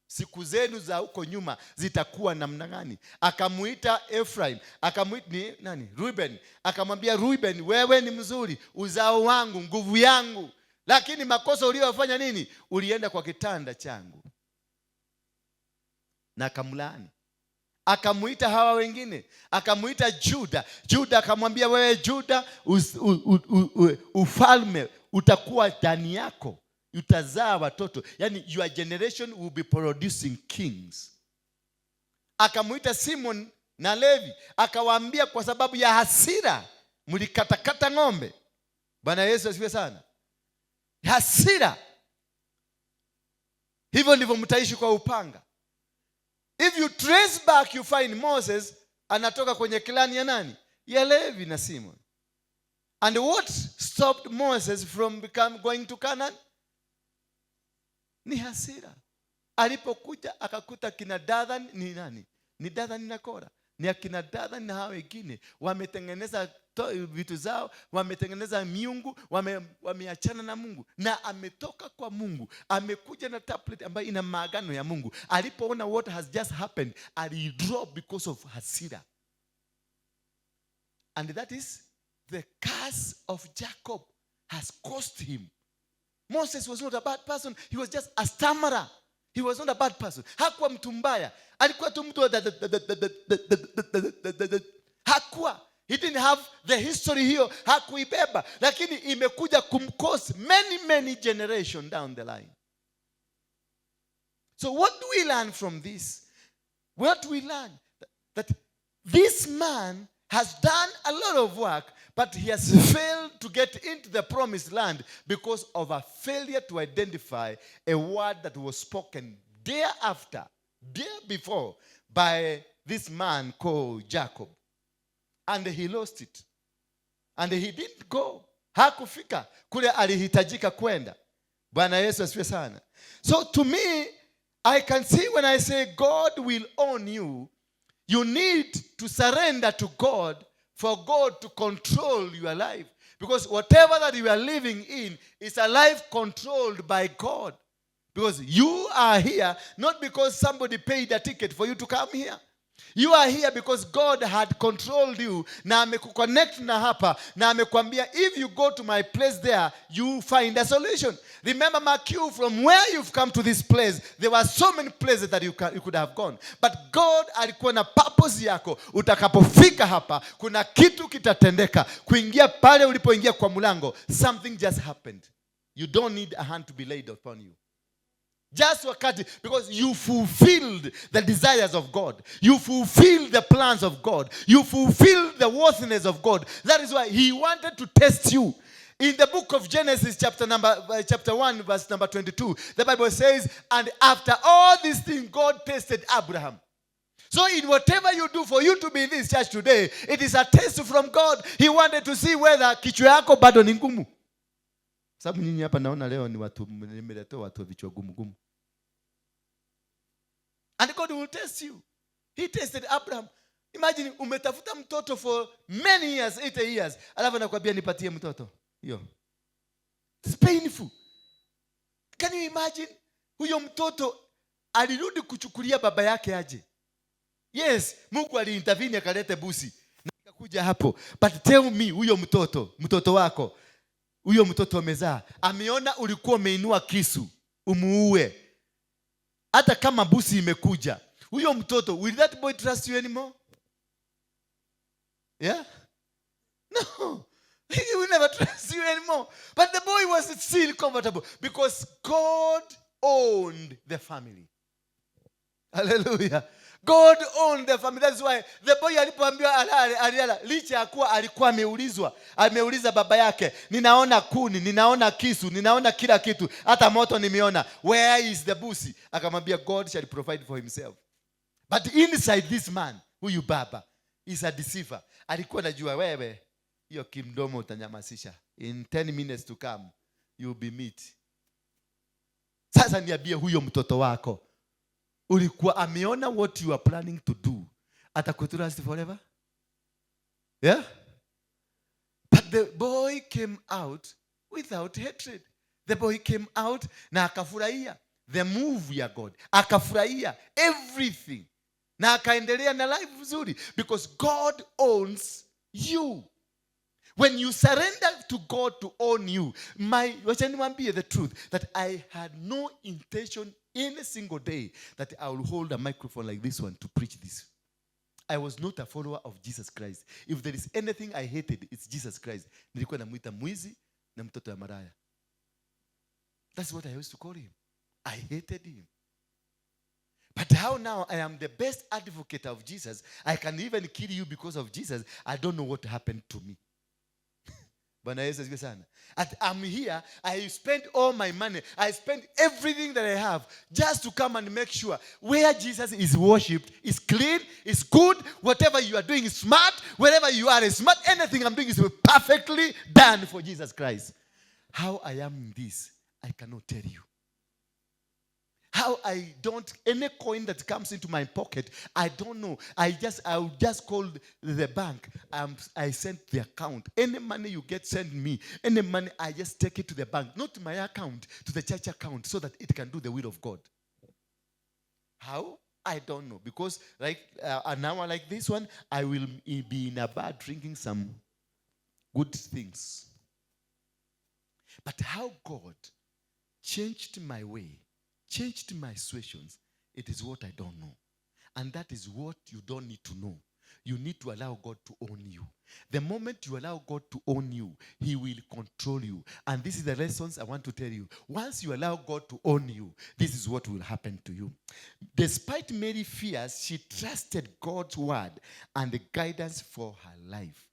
siku zenu za huko nyuma zitakuwa namna gani." Akamuita Ephraim, akamuita ni nani, Ruben, akamwambia, "Ruben, wewe ni mzuri, uzao wangu, nguvu yangu, lakini makosa uliyofanya nini? Ulienda kwa kitanda changu." Na akamlaani. Akamuita hawa wengine, akamuita Juda. Juda akamwambia, "Wewe Juda, ufalme utakuwa ndani yako, utazaa watoto, yani your generation will be producing kings." Akamuita Simon na Levi, akawaambia, "Kwa sababu ya hasira mlikatakata ng'ombe." Bwana Yesu asifiwe sana. "Hasira, hivyo ndivyo mtaishi kwa upanga." If you trace back, you find Moses anatoka kwenye clan ya nani? Ya Levi na Simon. And what stopped Moses from going to Canaan? Ni hasira. Alipokuja akakuta kina Dathan ni nani? Ni Dathan na Kora. Ni akina Dathan na hao wengine wametengeneza vitu zao, wametengeneza miungu, wameachana na Mungu, na ametoka kwa Mungu, amekuja na tablet ambayo ina maagano ya Mungu. Alipoona what has just happened, alidrop because of hasira. And that is the curse of Jacob has cost him. Moses was not a bad person. He was just a stammerer. He was not a bad person. Hakuwa mtu mbaya. Alikuwa tu mtu wa hakuwa. He didn't have the history hiyo, hakuibeba, lakini imekuja kumcost many, many generation down the line. So what do we learn from this? What do we learn? That this man has done a lot of work, but he has failed to get into the promised land because of a failure to identify a word that was spoken day after, day before, by this man called Jacob. And he lost it. And he didn't go. Hakufika kule alihitajika kwenda. Bwana Yesu asifiwe sana. So to me, I can see when I say God will own you, you need to surrender to God for God to control your life. Because whatever that you are living in is a life controlled by God. Because you are here not because somebody paid a ticket for you to come here. You are here because God had controlled you na amekuconnect na hapa na amekwambia, "If you go to my place there, you find a solution." Remember, mark you, from where you've come to this place, there were so many places that you could have gone. But God alikuwa na purpose yako. Utakapofika hapa, kuna kitu kitatendeka. Kuingia pale ulipoingia kwa mlango, something just happened. You don't need a hand to be laid upon you. Just wakati, because you fulfilled the desires of God. You fulfilled the plans of God. You fulfilled the worthiness of God. That is why he wanted to test you. In the book of Genesis, chapter 1, verse number 22, the Bible says, "And after all these things, God tested Abraham." So in whatever you do, for you to be in this church today, it is a test from God. He wanted to see whether kichwa yako bado ni ngumu. Sababu nyinyi hapa naona leo ni watu nimeletewa watu wa vichwa gumu gumu. And God will test you. He tested Abraham. Imagine umetafuta mtoto for many years, 80 years. Alafu anakuambia, "Nipatie mtoto." Hiyo. It's painful. Can you imagine? Huyo mtoto alirudi kuchukulia baba yake aje? Yes, Mungu aliintervene akalete busi na ikakuja hapo. But tell me, huyo mtoto, mtoto wako, huyo mtoto amezaa, ameona ulikuwa umeinua kisu umuue. Hata kama busi imekuja, huyo mtoto, will that boy trust you anymore? Yeah? No. He will never trust you anymore. But the boy was still comfortable because God owned the family. Hallelujah. God owned the family. That's why the boy alipoambiwa alale, alilala. Licha ya kuwa alikuwa ameulizwa, ameuliza baba yake, "Ninaona kuni, ninaona kisu, ninaona kila kitu, hata moto nimeona. Where is the busi?" Akamwambia, "God shall provide for himself." But inside this man, huyu baba is a deceiver. Alikuwa anajua, wewe hiyo kimdomo utanyamasisha. In 10 minutes to come, you will be meat. Sasa niambie, huyo mtoto wako ulikuwa ameona what you are planning to do, atakutrust forever? Yeah? But the boy came out without hatred. The boy came out na akafurahia the move ya God, akafurahia everything na akaendelea na life vizuri because God owns you. When you surrender to God to own you, my, wacha niwaambie the truth, that I had no intention any single day that I will hold a microphone like this one to preach this. I was not a follower of Jesus Christ. If there is anything I hated, it's Jesus Christ. Nilikuwa namuita mwizi na mtoto ya maraya. That's what I used to call him. I hated him. But how now I am the best advocate of Jesus? I can even kill you because of Jesus. I don't know what happened to me. Bwana Yesu asifiwe sana. At I'm here, I spend all my money, I spend everything that I have just to come and make sure where Jesus is worshipped is clean, is good, whatever you are doing is smart, wherever you are is smart, anything I'm doing is perfectly done for Jesus Christ. How I am in this, I cannot tell you. How I don't, any coin that comes into my pocket, I don't know. I will just call the bank. I send the account. Any money you get, send me. Any money, I just take it to the bank. Not to my account, to the church account, so that it can do the will of God. How? I don't know. Because like an hour like this one, I will be in a bar drinking some good things. But how God changed my way, changed my situations, it is what I don't know. And that is what you don't need to know. You need to allow God to own you. The moment you allow God to own you, He will control you. And this is the lessons I want to tell you. Once you allow God to own you, this is what will happen to you. Despite many fears, she trusted God's word and the guidance for her life.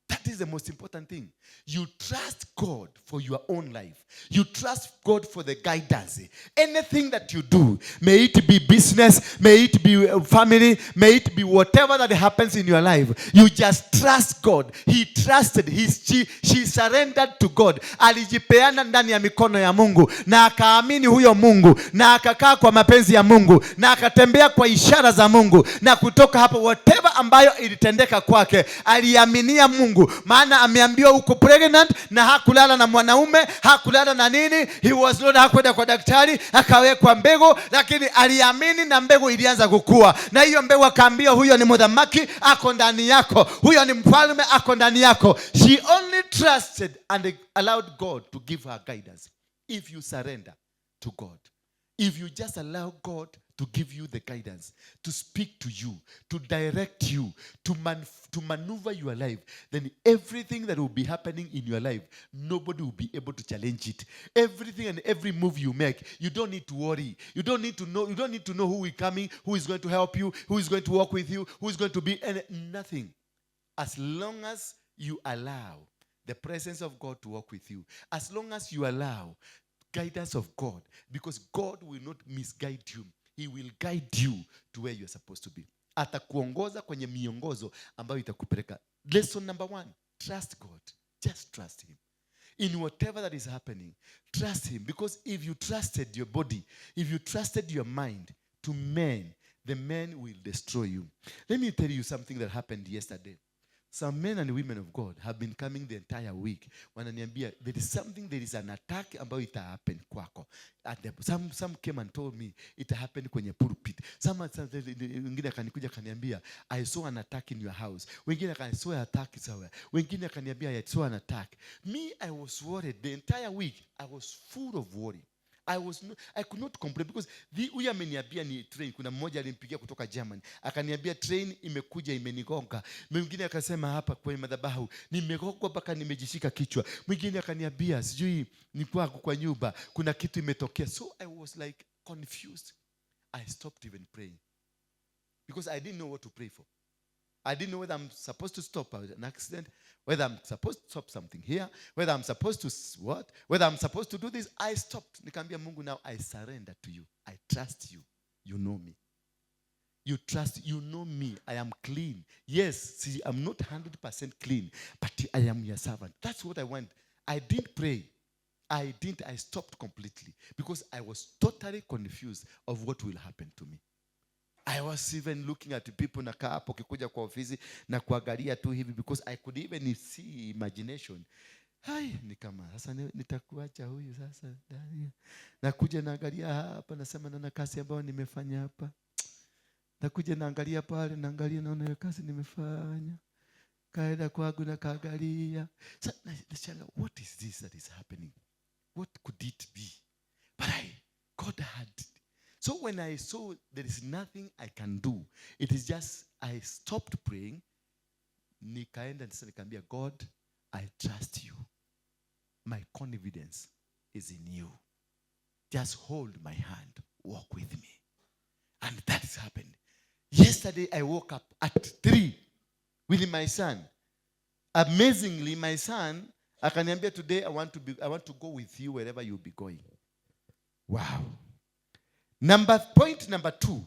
That is the most important thing. You trust God for your own life. You trust God for the guidance. Anything that you do, may it be business, may it be family, may it be whatever that happens in your life, you just trust God. He trusted, she surrendered to God. Alijipeana ndani ya mikono ya Mungu na akaamini huyo Mungu na akakaa kwa mapenzi ya Mungu na akatembea kwa ishara za Mungu, na kutoka hapo whatever ambayo ilitendeka kwake aliaminia Mungu. Maana ameambiwa uko pregnant na hakulala na mwanaume, hakulala na nini, he was not, hakwenda kwa daktari akawekwa mbegu, lakini aliamini na mbegu ilianza kukua, na hiyo mbegu akaambiwa huyo ni muthamaki ako ndani yako, huyo ni mfalme ako ndani yako. She only trusted and allowed God to give her guidance. If you surrender to God, if you just allow God to give you the guidance, to speak to you, to direct you, to maneuver your life, then everything that will be happening in your life, nobody will be able to challenge it. Everything and every move you make, you don't need to worry. You don't need to know, you don't need to know who is coming, who is going to help you, who is going to walk with you, who is going to be, and nothing. As long as you allow the presence of God to walk with you, as long as you allow guidance of God, because God will not misguide you. He will guide you to where you are supposed to be. Atakuongoza kwenye miongozo ambayo itakupeleka. Lesson number one, trust God. Just trust Him. In whatever that is happening, trust Him. Because if you trusted your body, if you trusted your mind to men, the men will destroy you. Let me tell you something that happened yesterday. Some men and women of God have been coming the entire week. Wananiambia there is something, there is an attack ambayo ita happen kwako. Some came and told me it happened kwenye pulpit. Wengine akanikuja akaniambia, "I saw an attack in your house." Wengine I saw an attack somewhere. Wengine akaniambia, "I saw an attack." Me, I was worried the entire week. I was full of worry. I was no, I could not complain because huyu ameniambia ni train. Kuna mmoja alimpigia kutoka Germany, akaniambia train imekuja imenigonga. Mwingine akasema hapa kwenye madhabahu nimegongwa mpaka nimejishika kichwa. Mwingine akaniambia sijui ni kwangu kwa nyumba kuna kitu imetokea. So I was like confused. I stopped even praying because I didn't know what to pray for. I didn't know whether I'm supposed to stop an accident, whether I'm supposed to stop something here, whether I'm supposed to what, whether I'm supposed to do this. I stopped. Nikamwambia Mungu, "Now I surrender to you. I trust you. You know me. You trust, you know me. I am clean. Yes, see, I'm not 100% clean, but I am your servant." That's what I want. I didn't pray. I didn't. I stopped completely because I was totally confused of what will happen to me. I was even looking at people, nakaa hapo ukikuja kwa ofisi na kuangalia tu hivi because I could even see imagination. Hai, ni kama sasa nitakuacha huyu sasa. Daniel. Nakuja naangalia hapa, nasema naona kazi ambayo nimefanya hapa. Nakuja naangalia pale, naangalia naona hiyo kazi nimefanya. Kaenda kwangu na kaangalia. Sasa nashangaa, what is this that is happening? What could it be? But God had. So when I saw there is nothing I can do, it is just I stopped praying. Nikaenda sasa nikaambia God, "I trust you. My confidence is in you. Just hold my hand, walk with me." And that has happened. Yesterday I woke up at 3 with my son. Amazingly, my son akaniambia, "Today I want to go with you wherever you'll be going." Wow. Number point number two.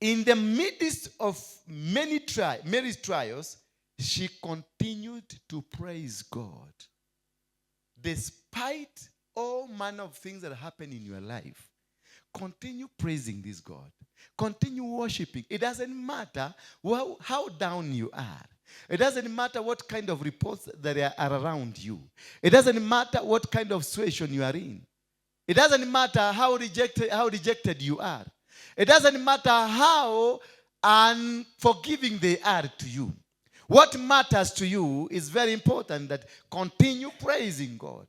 In the midst of Mary's trials, she continued to praise God. Despite all manner of things that happen in your life, continue praising this God. Continue worshiping. It doesn't matter how down you are. It doesn't matter what kind of reports that are around you. It doesn't matter what kind of situation you are in. It doesn't matter how rejected you are. It doesn't matter how unforgiving they are to you. What matters to you is very important, that continue praising God.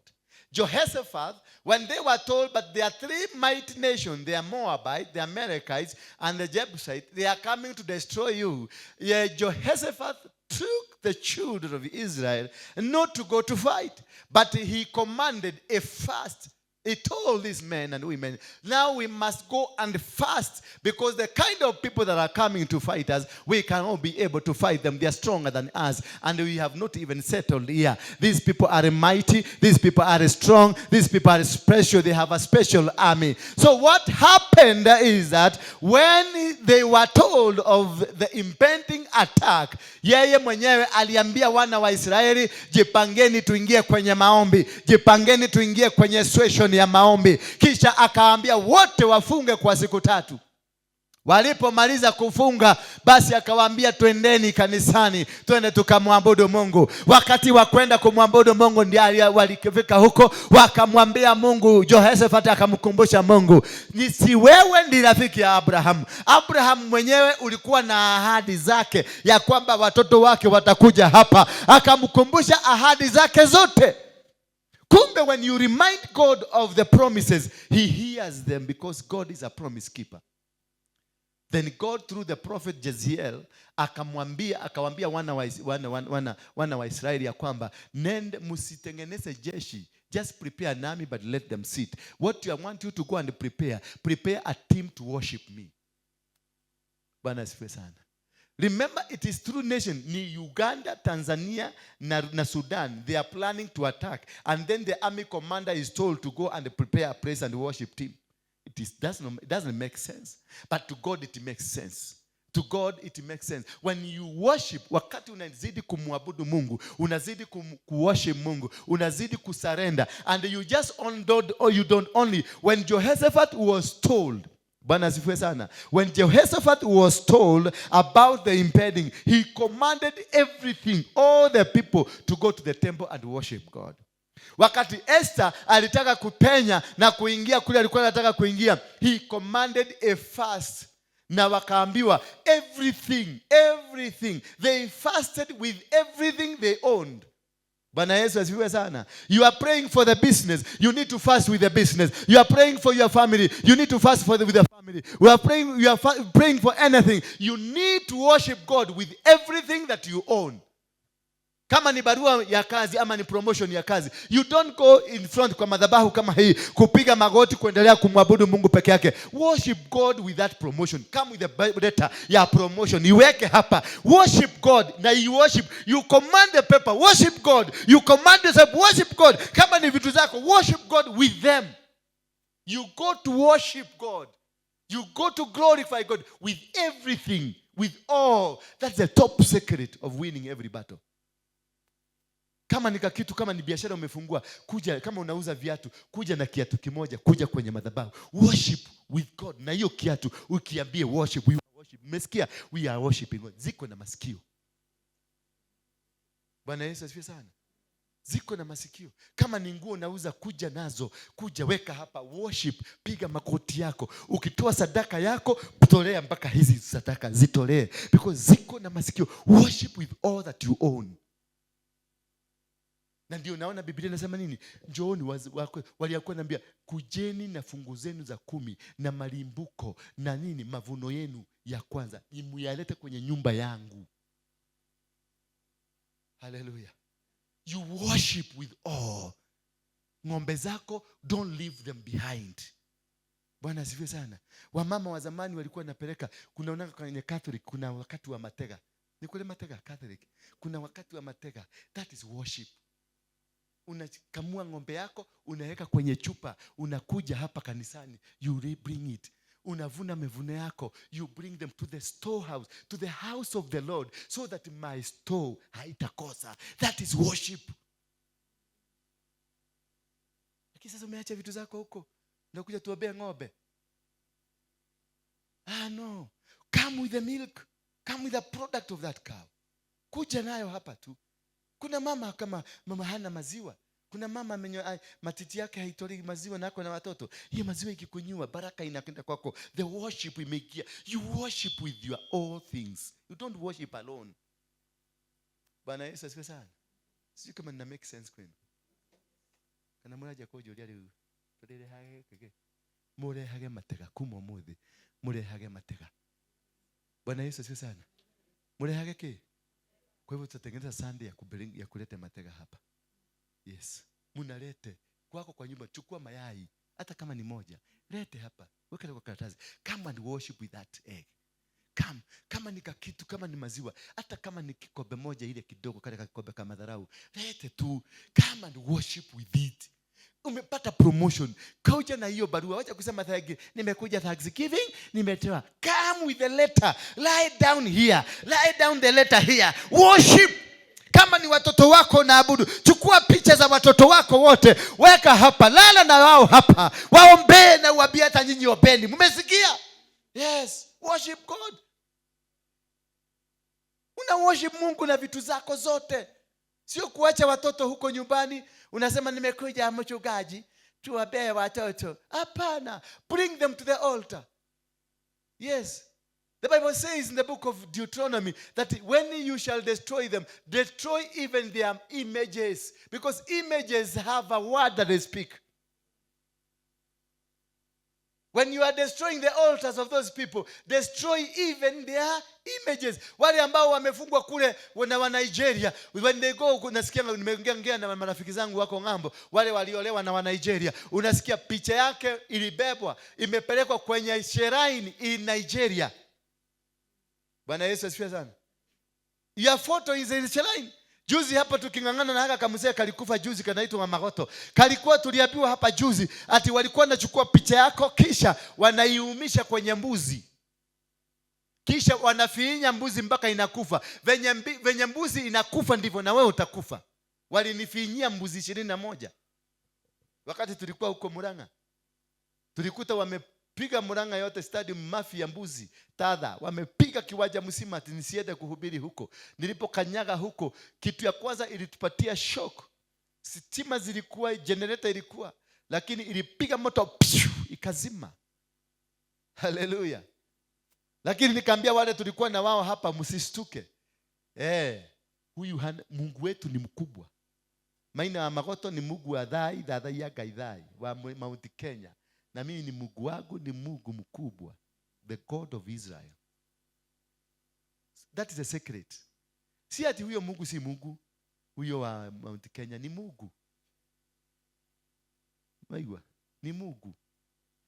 Jehoshaphat, when they were told, but there are three mighty nations, they are Moabites, the Amalekites, and the Jebusites, they are coming to destroy you. Yeah, Jehoshaphat took the children of Israel not to go to fight, but he commanded a fast. He told these men and women, "Now we must go and fast because the kind of people that are coming to fight us, we cannot be able to fight them. They are stronger than us, and we have not even settled here. These people are mighty, these people are strong, these people are special, they have a special army." So what happened is that when they were told of the impending attack, yeye mwenyewe aliambia wana wa Israeli, "Jipangeni tuingie kwenye maombi, jipangeni tuingie kwenye session ya maombi." Kisha akaambia wote wafunge kwa siku 3. Walipomaliza kufunga, basi akawaambia, twendeni kanisani, twende tukamwabudu Mungu. Wakati wa kwenda kumwabudu Mungu ndio walifika huko, wakamwambia Mungu. Jehoshaphat akamkumbusha Mungu, ni si wewe ndi rafiki ya Abrahamu? Abrahamu mwenyewe ulikuwa na ahadi zake ya kwamba watoto wake watakuja hapa. Akamkumbusha ahadi zake zote. Kumbe when you remind God of the promises, he hears them because God is a promise keeper. Then God, through the prophet Jeziel, akamwambia, akawambia wana wa Israeli ya kwamba nende msitengeneze jeshi, just prepare an army, but let them sit. What I want you to go and prepare, prepare a team to worship me. Bwana asifiwe sana. Remember, it is through nation ni Uganda, Tanzania na Sudan. They are planning to attack, and then the army commander is told to go and prepare a praise and worship team. It doesn't make sense, but to God it makes sense. To God it makes sense. When you worship, wakati unazidi kumwabudu Mungu, unazidi kuworship Mungu, unazidi kusurrender, and you just on don't, or you don't only. When Jehoshaphat was told, Bwana asifiwe sana. When Jehoshaphat was told about the impending, he commanded everything, all the people, to go to the temple and worship God. Wakati Esther alitaka kupenya na kuingia kule alikuwa anataka kuingia, he commanded a fast na wakaambiwa everything, everything. They fasted with everything they owned. Bwana Yesu asifiwe sana. You are praying for the business. You need to fast with the business. You are praying for your family. You need to fast with the family. We are praying, you are praying for anything. You need to worship God with everything that you own. Kama ni barua ya kazi ama ni promotion ya kazi, you don't go in front kwa madhabahu kama hii kupiga magoti kuendelea kumwabudu Mungu peke yake. Worship God with that promotion. Come with the letter ya promotion, iweke hapa. Worship God na you worship, you command the paper, worship God. You command yourself, worship God. Kama ni vitu zako, worship God with them. You go to worship God. You go to glorify God with everything, with all. That's the top secret of winning every battle. Kama ni kakitu, kama ni biashara umefungua, kuja. Kama unauza viatu, kuja na kiatu kimoja, kuja kwenye madhabahu, worship with God na hiyo kiatu, ukiambie, "Worship, we worship." Mmesikia? We are worshiping God. Ziko na masikio. Bwana Yesu asifiwe sana. Ziko na masikio. Kama ni nguo nauza, kuja nazo, kuja weka hapa, worship, piga makoti yako. Ukitoa sadaka yako, tolea mpaka hizi sadaka, zitolee, because ziko na masikio. Worship with all that you own. Na ndio naona Biblia inasema nini? Njooni waliakuwa naambia, kujeni na fungu zenu za kumi na malimbuko na nini, mavuno yenu ya kwanza, muyalete kwenye nyumba yangu. Haleluya. You worship with all. Ng'ombe zako, don't leave them behind. Bwana asifiwe sana. Wamama wa zamani walikuwa napeleka, kunaona kwenye Catholic kuna wakati wa matega. Ni kule matega Catholic. Kuna wakati wa matega. That is worship. Unakamua ng'ombe yako, unaweka kwenye chupa, unakuja hapa kanisani, you bring it. Unavuna mavuno yako, you bring them to the storehouse, to the house of the Lord, so that my store haitakosa. That is worship. Lakini sasa umeacha vitu zako huko, unakuja tuombee ng'ombe. Ah, no, come with the milk, come with the product of that cow. Kuja nayo hapa tu. Kuna mama kama mama hana maziwa, kuna mama matiti yake haitolei maziwa na ako na watoto. Hiyo maziwa ikikunywa, baraka inakwenda kwako. The worship imeingia. You worship with your all things. You don't worship alone. Bwana Yesu asifiwe sana. Sijui kama nina make sense kwenu. Kana mũranjia kũnjũria rĩu, tũrĩrehage kĩgĩ, mũrehage matega kuma ũmũthĩ, mũrehage matega. Bwana Yesu asifiwe sana. Mũrehage kĩ? Kwa hivyo tutatengeneza Sunday ya kuleta matega hapa. Yes, munalete kwako kwa nyumba. Chukua mayai hata kama ni moja, lete hapa, weka kwa karatasi. Come and worship with that egg. Come, kama ni kakitu, kama ni maziwa, hata kama ni kikombe moja ile kidogo, kale kakikombe kama dharau, lete tu. Come and worship with it. Umepata promotion, kuja na hiyo barua. Wacha kusema thank you. Nimekuja Thanksgiving, nimetoa. Come with the letter, lie down here, lie down the letter here, worship. Kama ni watoto wako naabudu, chukua picha za watoto wako wote, weka hapa, lala na wao hapa, waombee na uambie hata nyinyi ombeni. Mmesikia? Yes. Worship God. Una worship Mungu na vitu zako zote, sio kuacha watoto huko nyumbani unasema, "Nimekuja, mchungaji, tuwabee watoto." Hapana, bring them to the altar. Yes. The Bible says in the book of Deuteronomy that when you shall destroy them, destroy even their images, because images have a word that they speak. When you are destroying the altars of those people, destroy even their images. Wale ambao wamefungwa kule na wa Nigeria, when they go, unasikia, nimeongea na marafiki zangu wako ng'ambo, wale waliolewa na wa Nigeria, unasikia picha yake ilibebwa, imepelekwa kwenye shrine in Nigeria. Bwana Yesu asifiwe sana. Your photo is in shrine. Juzi hapa tuking'ang'ana na haka kamzee kalikufa juzi, kanaitwa Magoto. Kalikuwa, tuliambiwa hapa juzi ati walikuwa wanachukua picha yako kisha wanaiumisha kwenye mbuzi. Kisha wanafiinya mbuzi mpaka inakufa. Venye mbuzi inakufa ndivyo na wewe utakufa. Walinifinyia mbuzi 21. Wakati tulikuwa huko Murang'a. Tulikuta wamepiga Murang'a yote stadium mafi ya mbuzi tadha, wamepiga kiwanja mzima ati nisiende kuhubiri huko. Nilipokanyaga huko, kitu ya kwanza ilitupatia shock. Stima zilikuwa, generator ilikuwa, lakini ilipiga moto pshu, ikazima. Haleluya! Lakini nikaambia wale tulikuwa na wao hapa, msistuke. Huyu Mungu wetu ni mkubwa. Maina wa Magoto ni Mungu wa thai thathai ya Ngai thai wa Mount Kenya, na mimi ni Mungu wangu ni Mungu mkubwa, the God of Israel. That is a secret. Si ati huyo Mungu si Mungu, huyo wa Mount Kenya ni Mungu. Maigua, ni Mungu.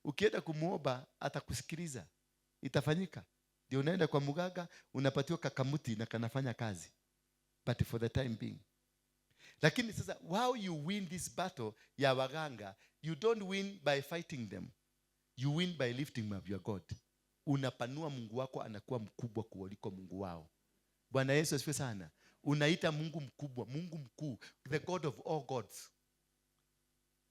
Ukienda kumuomba atakusikiliza, itafanyika. Ndio unaenda kwa mganga unapatiwa kakamuti na kanafanya kazi, but for the time being. Lakini sasa how you win this battle ya waganga, you don't win by fighting them. You win by lifting up your God. Unapanua Mungu wako, anakuwa mkubwa kuliko Mungu wao. Bwana Yesu asifiwe sana. Unaita Mungu mkubwa, Mungu mkuu, the God of all gods.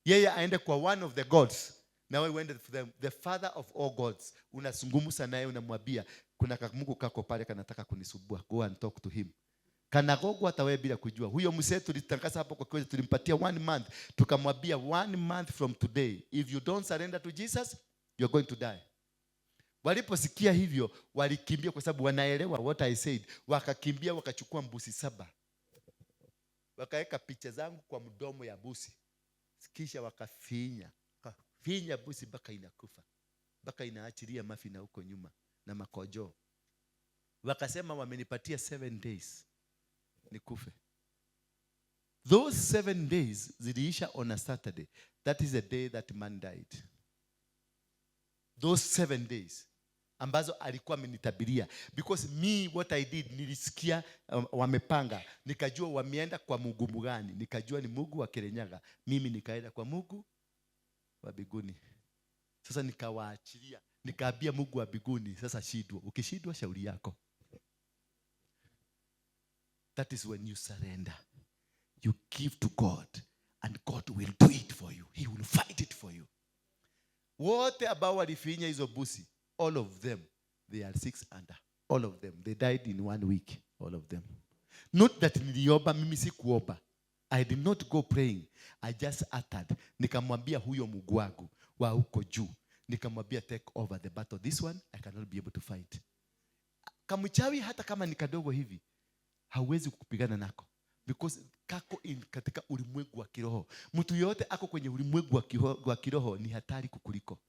Yeye aende kwa one of the gods na wewe uende to the father of all gods. Unazungumza naye, unamwambia kuna kamungu kako pale kanataka kunisumbua, go and talk to him. Kanagogwa hata wewe bila kujua. Huyo mzee tulitangaza hapo kwa kweli, tulimpatia one month, tukamwambia, "One month from today, if you don't surrender to Jesus, you're going to die." Waliposikia hivyo walikimbia, kwa sababu wanaelewa what I said. Wakakimbia wakachukua mbuzi 7, wakaweka picha zangu kwa mdomo ya mbuzi, kisha wakafinya, wakafinya mbuzi mpaka inakufa, mpaka inaachilia mafi na huko nyuma na makojo. Wakasema wamenipatia 7 days nikufe. Those 7 days ziliisha on a Saturday. That is the day that man died. Those 7 days ambazo alikuwa amenitabiria, because me, what I did, nilisikia wamepanga, nikajua wameenda kwa Mungu gani, nikajua ni Mungu wa Kirinyaga. Mimi nikaenda kwa Mungu wa mbinguni. Sasa nikawaachilia, nikaambia Mungu wa mbinguni, "Sasa shindwa, ukishindwa shauri yako." That is when you surrender. You give to God and God will do it for you. He will fight it for you. Wote ambao walifinya hizo mbuzi, all of them, they are six under. All of them, they died in one week, all of them. Not that niliomba, mimi sikuomba. I did not go praying. I just uttered. Nikamwambia huyo Mungu wangu wa huko juu, nikamwambia, "Take over the battle. This one I cannot be able to fight." Kamchawi hata kama ni kadogo hivi, hauwezi kupigana nako because kako in katika ulimwengu wa kiroho. Mtu yoyote ako kwenye ulimwengu wa kiroho ni hatari kukuliko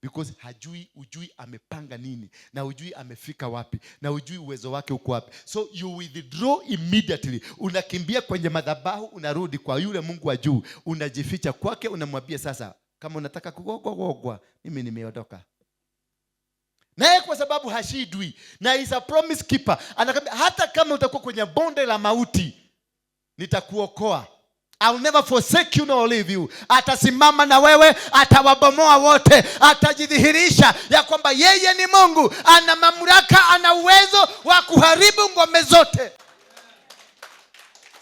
because hajui, ujui amepanga nini na ujui amefika wapi na ujui uwezo wake uko wapi. So you withdraw immediately, unakimbia kwenye madhabahu, unarudi kwa yule Mungu wa juu, unajificha kwake, unamwambia, "Sasa kama unataka kugogwa gogwa, mimi nimeondoka." Naye kwa sababu hashindwi na is a promise keeper, anakwambia, "Hata kama utakuwa kwenye bonde la mauti, nitakuokoa. I'll never forsake you nor leave you." Atasimama na wewe, atawabomoa wote, atajidhihirisha ya kwamba yeye ni Mungu, ana mamlaka, ana uwezo wa kuharibu ngome zote.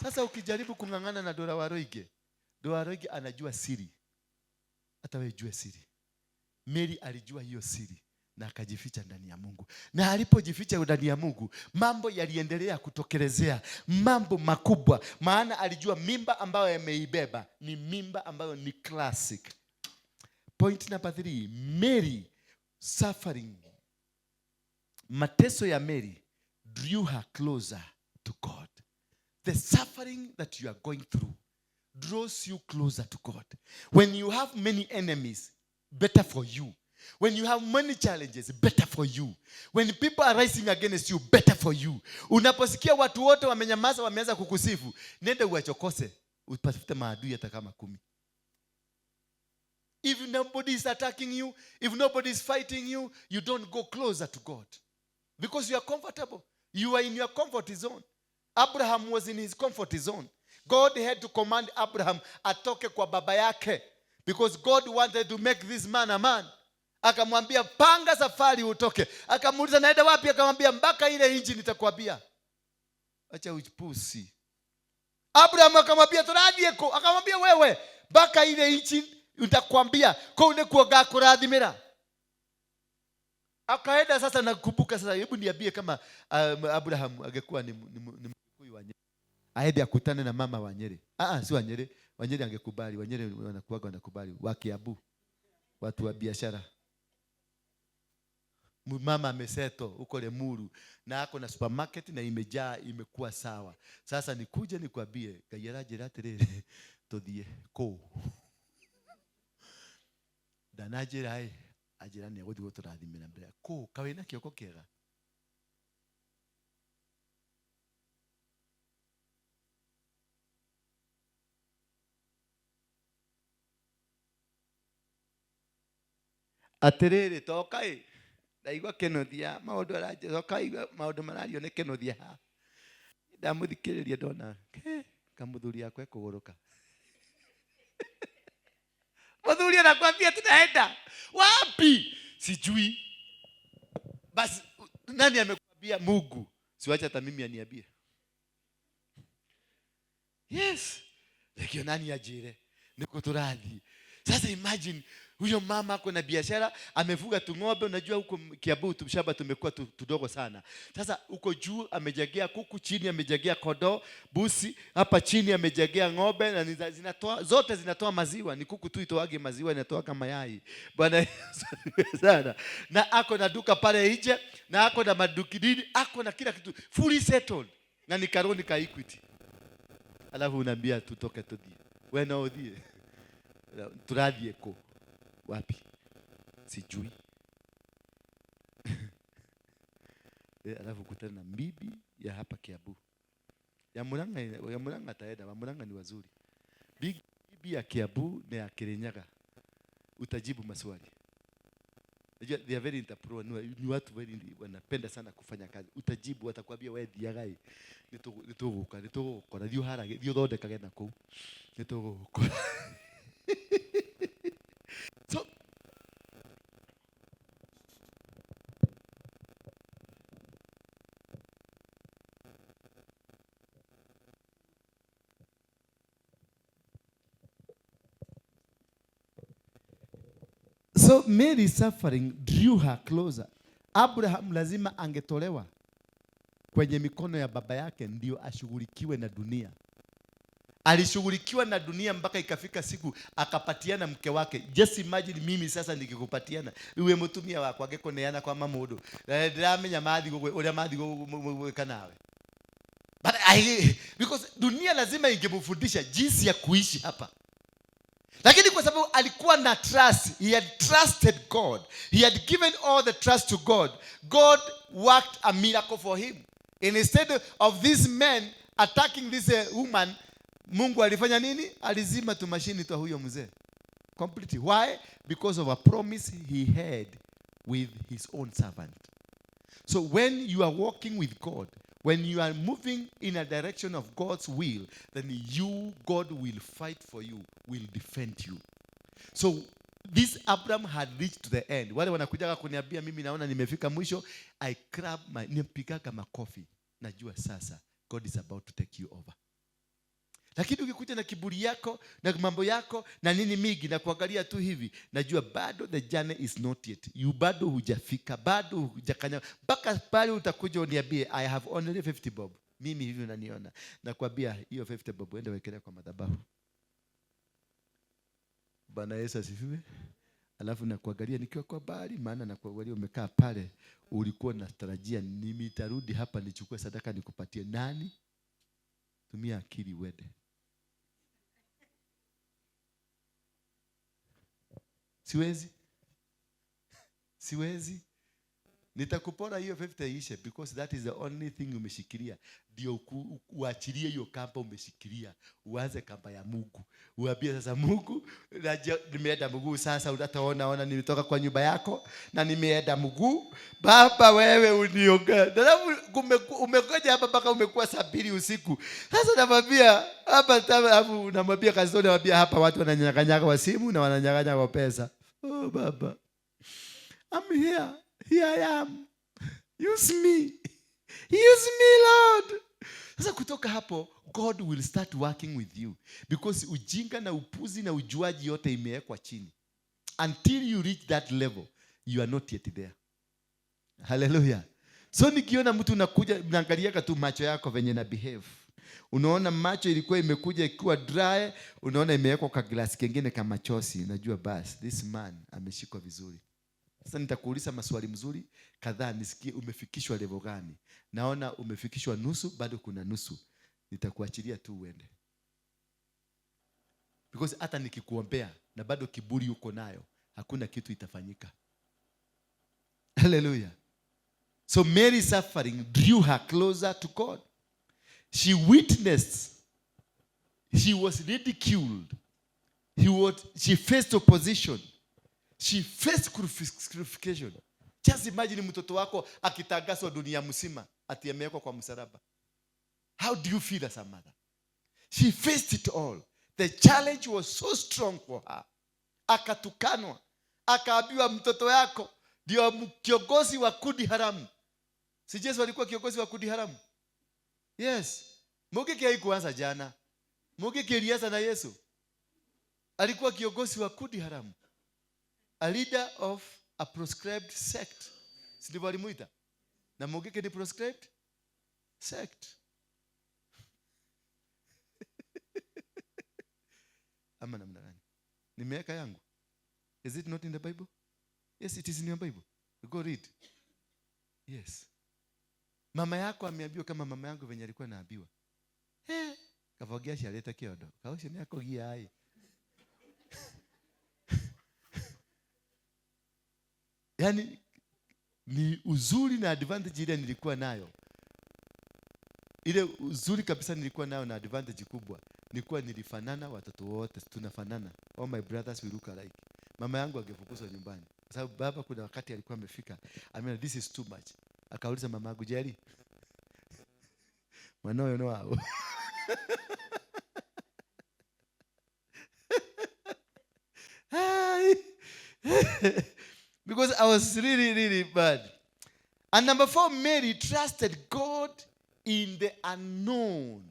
Sasa ukijaribu kung'ang'ana na Dora Waroige, Dora Waroige anajua siri, hata wewe jue siri. Mary alijua hiyo siri na Na akajificha ndani ya Mungu. Na alipojificha ndani ya Mungu, mambo yaliendelea kutokelezea, mambo makubwa, maana alijua mimba ambayo ameibeba ni mimba ambayo ni classic. Point number 3, Mary suffering. Mateso ya Mary drew her closer to God. The suffering that you are going through draws you closer to God. When you have many enemies, better for you. When you have many challenges, better for you. When people are rising against you, better for you. Unaposikia watu wote wamenyamaza, wameanza kukusifu, nenda uwachokose, utafute maadui hata kama 10. If nobody is attacking you, if nobody is fighting you, you don't go closer to God. Because you are comfortable. You are in your comfort zone. Abraham was in his comfort zone. God had to command Abraham atoke kwa baba yake, because God wanted to make this man a man. Akamwambia panga safari utoke. Akamuuliza naenda wapi? Akamwambia mpaka ile nchi nitakwambia. Acha upusi. Abraham akamwambia turathiĩ kũ? Akamwambia wewe mpaka ile nchi nitakwambia, kũu nĩkuo ngakũrathimĩra. Akaenda sasa, nakumbuka sasa, hebu niambie kama Abraham angekuwa ni Mkikuyu wa Nyeri, aende akutane na mama wa Nyeri. Si wa Nyeri. Wa Nyeri angekubali. Wa Nyeri wanakuwaga wanakubali. Wa Kiambu, watu wa biashara. Mama ameseto huko Limuru na ako na supermarket na imejaa, imekuwa sawa. Sasa nikuje nikwambie Ngai aranjĩra atĩrĩrĩ, tũthiĩ kũu. Ndananjĩra ĩ, anjĩra nĩ egũthiĩ gũtũrathimĩra mbere. Kũu kaĩ wĩna kĩoko kĩega? Atĩrĩrĩ, toka ĩ, ndaigua kĩnuthia, maũndũ aranjĩra, toka igua maũndũ marario nĩ kĩnuthia haha. Ndamũthikĩrĩria ndona, he, kamũthuri yakwa ekũgũrũka. Mũthuri anakwambia tunaenda wapi? Sijui. Basi nani amekwambia? Mungu. Siwache hata mimi aniambie. Yes. Lakini nani ajire? Niko turathi. Sasa imagine huyo mama ako na biashara, amefuga tung'ombe. Unajua huko Kiambu tumshamba tumekuwa tudogo sana. Sasa huko juu amejengea kuku, chini amejengea kondoo, busi, hapa chini amejengea ng'ombe, na zote zinatoa maziwa. Ni kuku tu itoage maziwa, inatoa kama mayai. Bwana Yesu asifiwe sana. Na ako na duka pale nje, na ako na madukidini, ako na kila kitu, fully settled. Na ni karoni ka Equity. Alafu unaambia tutoke tudie. Wewe na udie. Turadie ko. Wapi? Sijui. Alafu kutana na bibi ya hapa Kiambu. Ya Murang'a, ya Murang'a taenda, wa Murang'a ni wazuri. Bibi ya Kiambu na ya Kirinyaga. Utajibu maswali. Unajua they are very entrepreneur, ni watu very wanapenda sana kufanya kazi. Utajibu, watakwambia wewe thiaga ĩ. Nĩtũgũka, nĩtũgũkora, thiĩ ũharage, thiĩ ũthondekage na kũu. Nĩtũgũkora. So Mary's suffering drew her closer. Abraham lazima angetolewa kwenye mikono ya baba yake ndio ashughulikiwe na dunia. Alishughulikiwa na dunia mpaka ikafika siku akapatiana mke wake. Just imagine mimi sasa nikikupatiana, uwe mutumia wakwa angekuneana kwa mamundu. Ndiramenya mathi uria mathi gwika nawe. But because dunia lazima ingemfundisha jinsi ya kuishi hapa. Lakini kwa sababu alikuwa na trust, he had trusted God. He had given all the trust to God. God worked a miracle for him. And instead of this man attacking this woman, Mungu alifanya nini? Alizima tu mashini tu huyo mzee. Completely. Why? Because of a promise he had with his own servant. So when you are walking with God, when you are moving in a direction of God's will, then God will fight for you, will defend you. So this Abraham had reached to the end. Wale wanakujaga kuniambia mimi naona nimefika mwisho, I grab my, nimpigaka makofi. Najua sasa God is about to take you over. Lakini ukikuja na kiburi yako na mambo yako na nini mingi na kuangalia tu hivi, najua bado the journey is not yet. You bado hujafika, bado hujakanya mpaka pale utakuja uniambie, "I have only 50 bob." Mimi hivi unaniona, nakwambia hiyo 50 bob ende wekelea kwa madhabahu. Bwana Yesu asifiwe. Alafu nakuangalia nikiwa kwa mbali, maana nakuangalia umekaa pale, ulikuwa unatarajia mimi nitarudi hapa nichukue sadaka nikupatie nani? Tumia akili uende. Siwezi. Siwezi. Nitakupora hiyo 50 ishe, because that is the only thing umeshikilia. Ndio uachilie hiyo kamba umeshikilia. Uanze kamba ya Mungu. Uambie sasa Mungu, nimeenda mguu sasa, utataona ona nimetoka kwa nyumba yako na nimeenda mguu. Baba wewe unioga. Alafu umekoja hapa mpaka umekuwa 2:00 usiku. Sasa namwambia hapa, alafu namwambia kazoni, namwambia hapa watu wananyang'anya kwa simu na wananyang'anya kwa pesa. Oh baba, I'm here. Here I am. Use me. Use me, Lord. Sasa kutoka hapo, God will start working with you. Because ujinga na upuzi na ujuaji yote imewekwa chini. Until you reach that level, you are not yet there. Hallelujah. So nikiona mtu unakuja, naangaliaga tu macho yako venye na behave. Unaona macho ilikuwa imekuja ikiwa dry, unaona imewekwa kwa glass kingine kama chosi. Najua bas, this man ameshikwa vizuri. Sasa nitakuuliza maswali mzuri kadhaa nisikie umefikishwa level gani. Naona umefikishwa nusu, bado kuna nusu. Nitakuachilia tu uende. Because hata nikikuombea na bado kiburi uko nayo, hakuna kitu itafanyika. Hallelujah. So Mary's suffering drew her closer to God. She witnessed, she was ridiculed. She faced opposition. She faced crucifixion. Just imagine mtoto wako akitangazwa dunia mzima ati amewekwa kwa msalaba. How do you feel as a mother? She faced it all. The challenge was so strong for her. Akatukanwa, akaambiwa mtoto yako ndio kiongozi wa kundi haramu. Si Yesu alikuwa kiongozi wa kundi haramu? Yes. Mungiki haikuanza jana. Mungiki ilianza na Yesu. Alikuwa kiongozi wa kundi haramu. A leader of a proscribed sect. Si ndivyo alimuita? Na Mungiki ni proscribed sect. Ama namna gani? Nimeweka yangu. Is it not in the Bible? Yes, it is in your Bible. Go read. Yes. Mama yako ameambiwa kama mama yangu venye alikuwa anaambiwa. Kavogia shaleta kiodo. Kaoshe ni yako gia ai. Yaani ni uzuri na advantage ile nilikuwa nayo. Ile uzuri kabisa nilikuwa nayo na advantage kubwa. Nilikuwa nilifanana watoto wote, tunafanana. All my brothers we look alike. Mama yangu angefukuzwa nyumbani. Kwa sababu baba kuna wakati alikuwa amefika, ameona this is too much. Akauliza mama yangu, Jerry, mwanao no hao. Hi. Because I was really, really bad. And number 4, Mary trusted God in the unknown.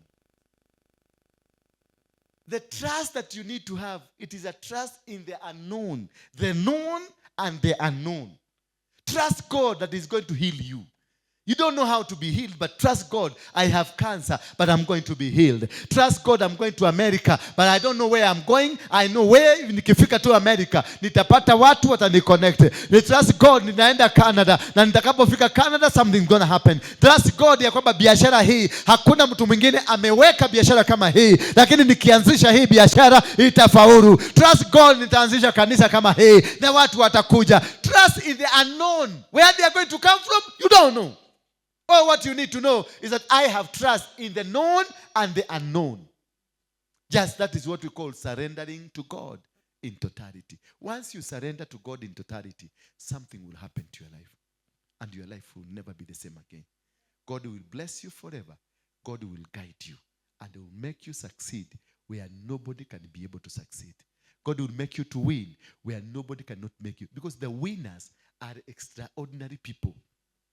The trust that you need to have, it is a trust in the unknown. The known and the unknown. Trust God that is going to heal you. You don't know how to be healed, but trust God. I have cancer, but I'm going to be healed. Trust God, I'm going to America, but I don't know where I'm going. I know where, nikifika to America, nitapata watu wataniconnect. Ni trust God, ninaenda Canada, na nitakapofika Canada, something's gonna happen. Trust God ya kwamba biashara hii, hakuna mtu mwingine ameweka biashara kama hii, lakini nikianzisha hii biashara, itafaulu. Trust God, nitaanzisha kanisa kama hii, na watu watakuja. Trust in the unknown. Where they are going to come from, you don't know. All what you need to know is that I have trust in the known and the unknown. Just that is what we call surrendering to God in totality. Once you surrender to God in totality, something will happen to your life. And your life will never be the same again. God will bless you forever. God will guide you and will make you succeed where nobody can be able to succeed. God will make you to win where nobody cannot make you. Because the winners are extraordinary people.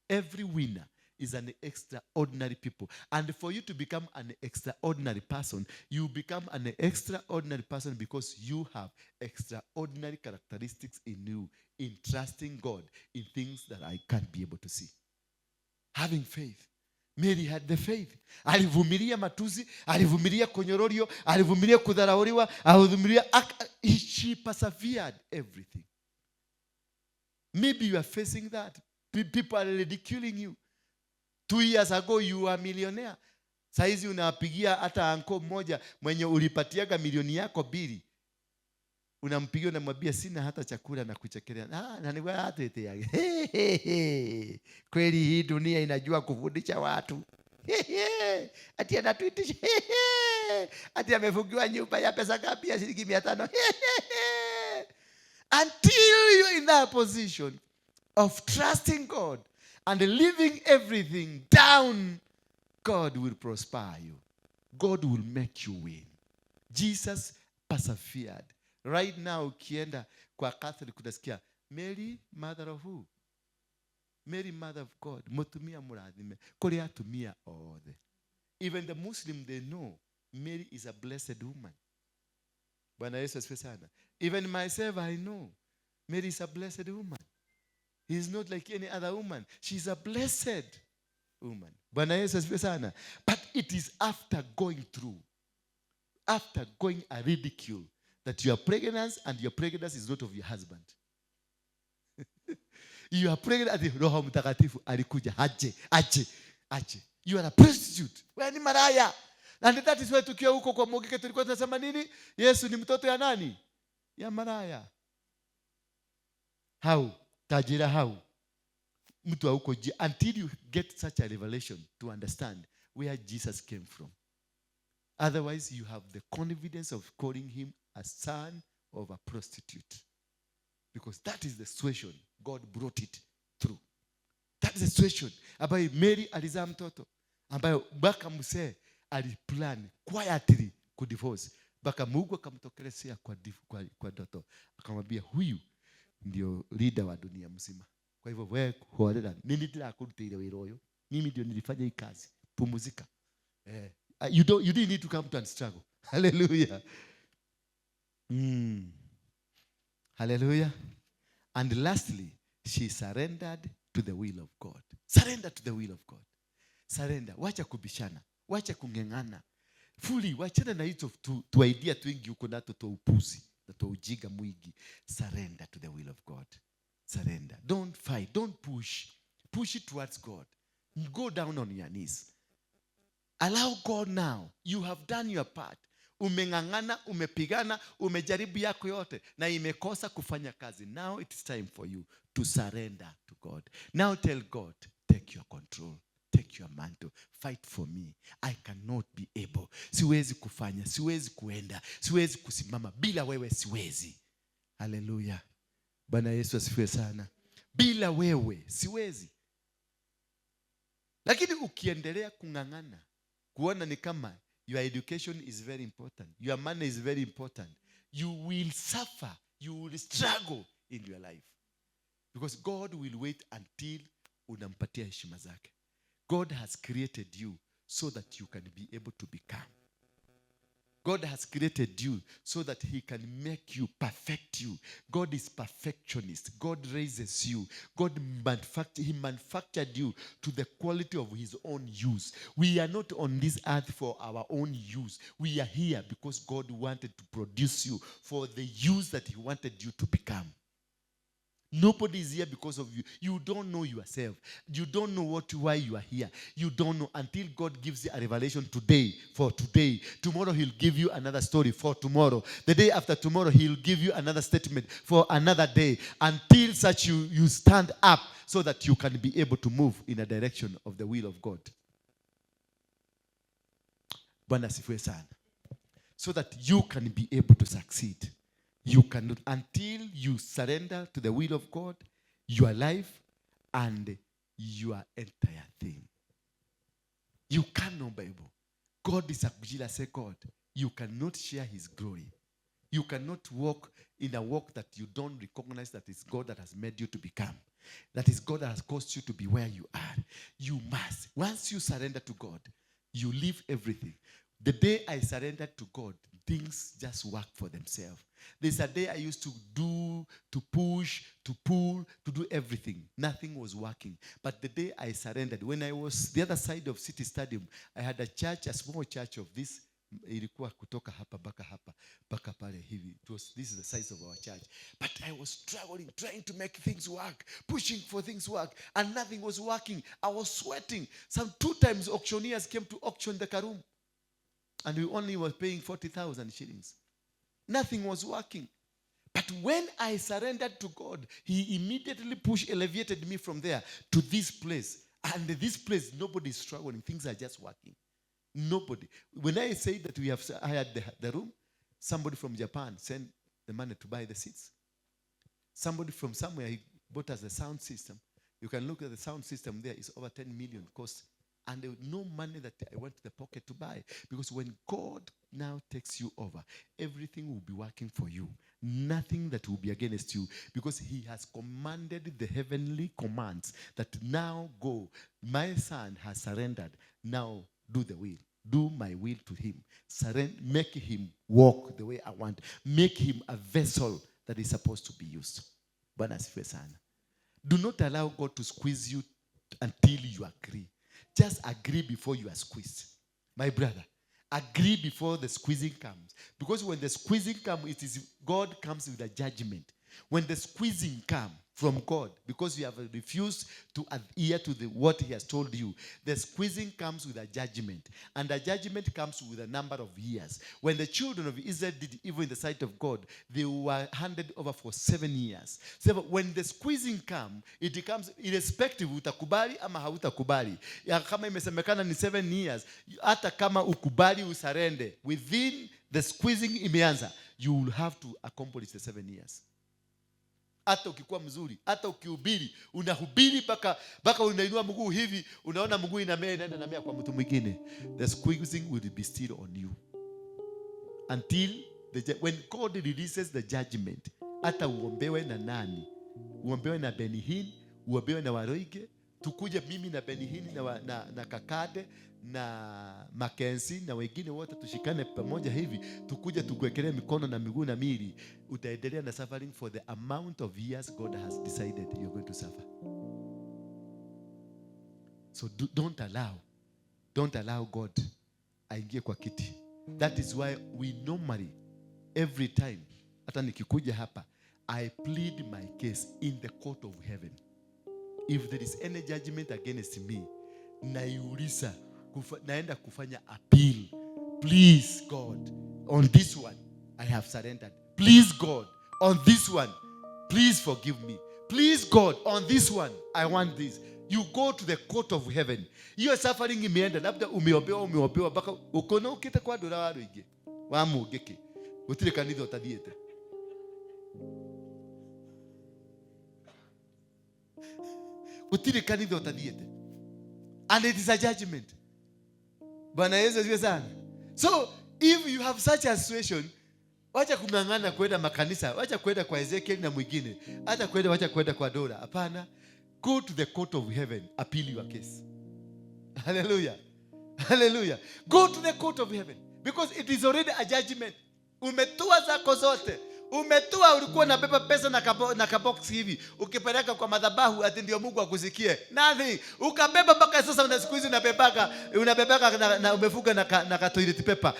Every winner is an extraordinary people. And for you to become an extraordinary person, you become an extraordinary person because you have extraordinary characteristics in you, in trusting God in things that I can't be able to see. Having faith. Mary had the faith. Alivumilia matusi, alivumilia kunyororio, alivumilia kudharauliwa, alivumilia she persevered everything. Maybe you are facing that. People are ridiculing you. 2 years ago you were a millionaire. Saizi unapigia hata uncle mmoja mwenye ulipatiaga milioni yako mbili, unampigia, unamwambia, "Sina hata chakula," na kuchekelea. "Ah, na ni atete. Kweli hii dunia inajua kufundisha watu. Ati anatuitisha, ati amefungiwa nyumba ya pesa ngapi, ya shilingi 500." Until you're in that position of trusting God and leaving everything down, God will prosper you. God will make you win. Jesus persevered. Right now ukienda kwa Catholic utasikia Mary, mother of who? Mary, mother of God. Mutumia murathime. Kuri atumia othe. Even the Muslim, they know Mary is a blessed woman. Bwana Yesu asifiwe sana. Even myself, I know Mary is a blessed woman. He is not like any other woman. She is a blessed woman. Bwana Yesu asifiwe sana. But it is after going through, after going a ridicule, that you are pregnant, and your pregnancy is not of your husband. You are pregnant ati Roho Mtakatifu alikuja aje aje aje. You are a prostitute. Wewe ni maraya. And that is why tukiwa huko kwa Mogike tulikuwa tunasema nini? Yesu ni mtoto ya nani? Ya maraya. How? Tajira how? Mtu huko until you get such a revelation to understand where Jesus came from. Otherwise, you have the confidence of calling him a son of a prostitute. Because that is the situation God brought it through. That is the situation ambayo Mary alizaa mtoto ambayo mpaka mzee aliplan quietly kudivorce, mpaka Mungu akamtokelezea kwa ndoto, akamwambia, "Huyu ndio leader wa dunia mzima. Kwa hivyo wewe horera, nini ndĩrakũrutĩire wĩra ũyũ, mimi ndio nilifanya hii kazi, pumzika." You didn't need to come to and struggle. Hallelujah. Hallelujah. And lastly, she surrendered to the will of God. Surrender to the will of God. Surrender. Wacha kubishana, wacha kung'eng'ana fully, wachana na hizo tu idea twingi uko nato twa upuzi na twa ujinga mwingi. Surrender to the will of God. Surrender. Don't fight, don't push. Push it towards God. Go down on your knees. Allow God now. You have done your part. Umeng'ang'ana, umepigana, umejaribu yako yote na imekosa kufanya kazi. Now it is time for you to surrender to God. Now tell God, "Take your control. Take your mantle. Fight for me. I cannot be able. Siwezi kufanya, siwezi kuenda, siwezi kusimama bila wewe, siwezi." Haleluya. Bwana Yesu asifiwe sana. Bila wewe siwezi. Lakini ukiendelea kung'ang'ana, kuona ni kama your education is very important, your money is very important, you will suffer, you will struggle in your life. Because God will wait until unampatia heshima zake. God has created you so that you can be able to become. God has created you so that he can make you, perfect you. God is perfectionist. God raises you. God he manufactured you to the quality of his own use. We are not on this earth for our own use. We are here because God wanted to produce you for the use that he wanted you to become. Nobody is here because of you. You don't know yourself. You don't know why you are here. You don't know until God gives you a revelation today for today. Tomorrow he'll give you another story for tomorrow. The day after tomorrow he'll give you another statement for another day. Until such you stand up so that you can be able to move in a direction of the will of God. Bwana asifiwe sana. So that you can be able to succeed. You cannot until you surrender to the will of God, your life and your entire thing. You cannot be able. God is a jealous God. You cannot share his glory. You cannot walk in a walk that you don't recognize that it's God that has made you to become. That is, God has caused you to be where you are. You must. Once you surrender to God, you leave everything. The day I surrendered to God, things just work for themselves. There's a day I used to do, to push, to pull, to do everything. Nothing was working. But the day I surrendered, when I was the other side of City Stadium, I had a church, a small church of this, ilikuwa kutoka hapa mpaka hapa mpaka pale hivi. This is the size of our church. But I was struggling, trying to make things work, pushing for things work, and nothing was working. I was sweating. Some 2 times auctioneers came to auction the room, and we only were paying 40,000 shillings. Nothing was working. But when I surrendered to God, he immediately elevated me from there to this place. And this place, nobody is struggling. Things are just working. Nobody. When I say that we have hired the room, somebody from Japan sent the money to buy the seats. Somebody from somewhere, he bought us a sound system. You can look at the sound system there. It's over 10 million cost. And there was no money that I went to the pocket to buy. Because when God now takes you over, everything will be working for you. Nothing that will be against you. Because he has commanded the heavenly commands that now go. My son has surrendered. Now do the will. Do my will to him. Surrender, make him walk the way I want. Make him a vessel that is supposed to be used. Bwana asifiwe sana. Do not allow God to squeeze you until you agree. Just agree before you are squeezed. My brother, agree before the squeezing comes. Because when the squeezing comes, it is God comes with a judgment. When the squeezing comes from God, because you have refused to adhere to what he has told you, the squeezing comes with a judgment. And the judgment comes with a number of years. When the children of Israel did evil in the sight of God, they were handed over for 7 years. So when the squeezing comes, it comes irrespective, utakubali ama hautakubali. Ya kama imesemekana ni 7 years, hata kama ukubali usurrender, within the squeezing imeanza, you will have to accomplish the 7 years. Hata ukikuwa mzuri, hata ukihubiri, unahubiri mpaka unainua mguu hivi, unaona mguu inamea, inaenda namea kwa mtu mwingine. The squeezing will be still on you. Until when God releases the judgment, hata uombewe na nani, uombewe na Benny Hinn, uombewe na Waroige, tukuje mimi na Benny Hinn na Kakade na Mackenzie na wengine wote tushikane pamoja hivi, tukuje tukuwekelee mikono na miguu na miili, utaendelea na suffering for the amount of years God has decided you're going to suffer. So don't allow God aingie kwa kiti. That is why we normally every time, hata nikikuja hapa, I plead my case in the court of heaven. If there is any judgment against me, naiuliza, naenda kufanya appeal. Please God, on this one I have surrendered. Please God, on this one, please forgive me. Please God, on this one I want this. You go to the court of heaven. Hiyo suffering imeenda, labda umeombewa, umeombewa mpaka ukona ukite kwa ndura wa ruingi wa mungiki, gutire kanitha utathiete. Gutire kanitha utathiete. And it is a judgment. Bwana Yesu asifiwe sana. So if you have such a situation, wacha kung'ang'ana kwenda makanisa, wacha kwenda kwa Ezekiel na mwingine, hata kwenda, wacha kwenda kwa Dora. Hapana. Go to the court of heaven, appeal your case. Hallelujah. Hallelujah. Go to the court of heaven because it is already a judgment. Umetoa zako zote. Umetoa, ulikuwa unabeba pesa na kabox hivi, ukipeleka kwa madhabahu ati ndio Mungu akusikie. Nothing. Ukabeba mpaka sasa una siku hizi unabebaka na umefuka na ka toilet paper.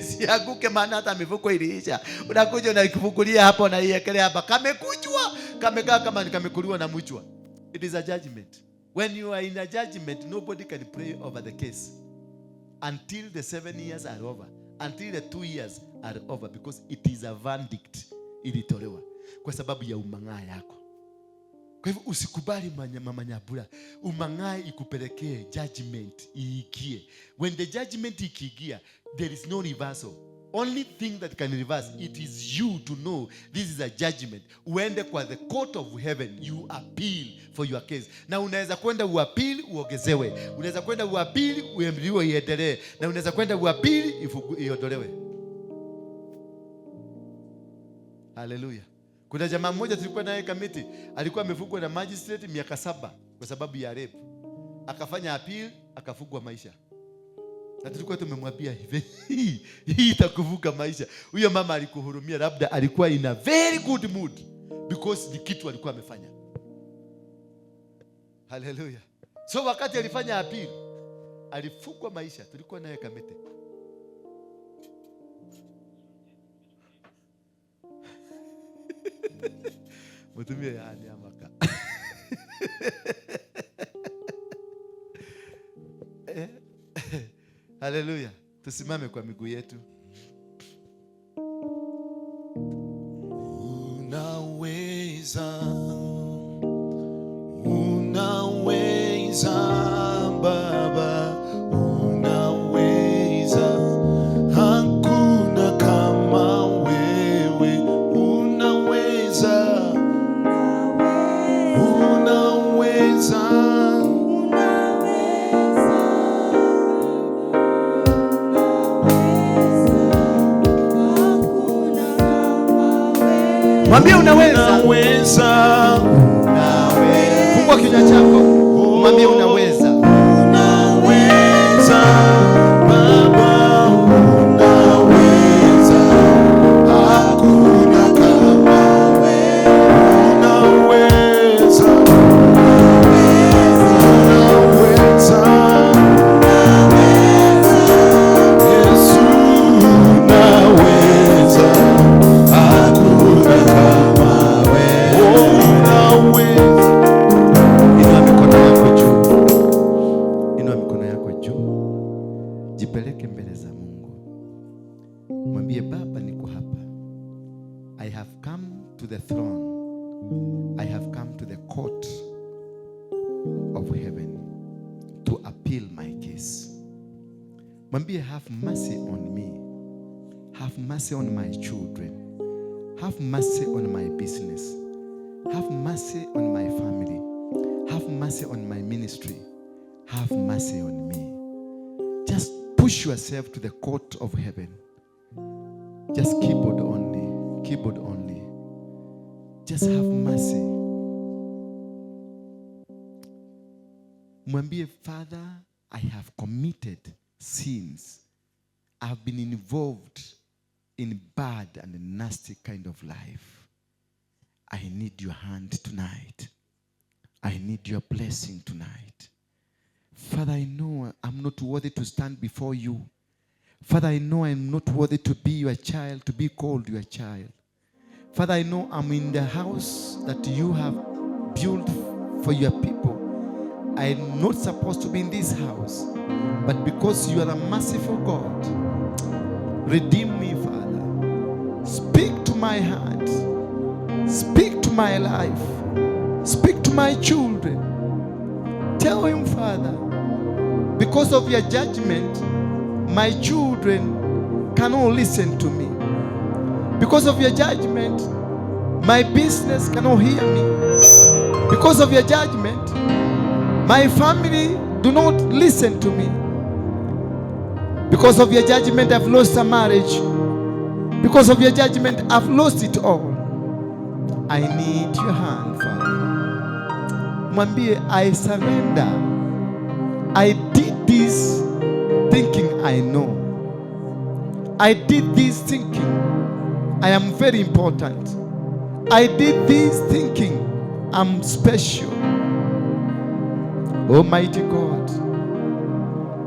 Isianguke maana hata mifuko iliisha. Unakuja unaifungulia hapo na iekelea hapa. Kamekujwa, kamekaa kama kamekuliwa na mchwa. It is a judgment. When you are in a judgment, nobody can pray over the case until the 7 years are over. Until the 2 years are over, because it is a verdict ilitolewa kwa sababu ya umang'aa yako. Kwa hivyo usikubali manyabura, umang'aa ikupelekee judgment iingie. When the judgment ikiingia, there is no reversal. Only thing that can reverse it is you to know this is a judgment. Uende kwa the court of heaven, you appeal for your case. Na unaweza kwenda uappeal uongezewe, unaweza kwenda uappeal uamriwe iendelee, na unaweza kwenda uappeal iondolewe. Hallelujah. Kuna jamaa mmoja tulikuwa naye Kamiti, alikuwa amefungwa na magistrate miaka 7 kwa sababu ya rape. Akafanya appeal, akafungwa maisha. Na tulikuwa tumemwambia hivi, hii itakuvuka maisha. Huyo mama alikuhurumia, labda alikuwa in a very good mood because ni kitu alikuwa amefanya. Haleluya. So wakati alifanya appeal, alifungwa maisha. Tulikuwa naye Kamiti. Mutumie yani amaka. Haleluya. Tusimame kwa miguu yetu. Unaweza, unaweza Baba, unaweza, hakuna kama wewe, unaweza, unaweza. Mwambie unaweza. Unaweza. Unaweza. Fungua kinywa chako. Mwambie unaweza. Unaweza Baba, unaweza, hakuna kama wewe. Unaweza, unaweza, Yesu, unaweza, hakuna kama wewe. Unaweza. Inua mikono yako juu. Inua mikono yako juu. Jipeleke mbele za Mungu. Mwambie Baba, niko hapa. I have come to the throne. I have come to the court of heaven to appeal my case. Mwambie, have mercy on me. Have mercy on my children. Have mercy on my business. Have mercy on my family. Have mercy on my ministry. Have mercy on me. Just push yourself to the court of heaven. Just keyboard only. Keyboard only. Just have mercy. Mwambie, Father, I have committed sins. I have been involved in bad and nasty kind of life. I need your hand tonight. I need your blessing tonight. Father, I know I'm not worthy to stand before you. Father, I know I'm not worthy to be your child, to be called your child. Father, I know I'm in the house that you have built for your people. I'm not supposed to be in this house, but because you are a merciful God, redeem me, Father. Speak to my heart. Speak to my life. Speak to my children. Tell him, Father, because of your judgment, my children cannot listen to me. Because of your judgment, my business cannot hear me. Because of your judgment, my family do not listen to me. Because of your judgment, I've lost a marriage. Because of your judgment, I've lost it all. I need your hand, Father. Mwambie, I surrender. I did this thinking I know. I did this thinking I am very important. I did this thinking I'm special. Almighty God,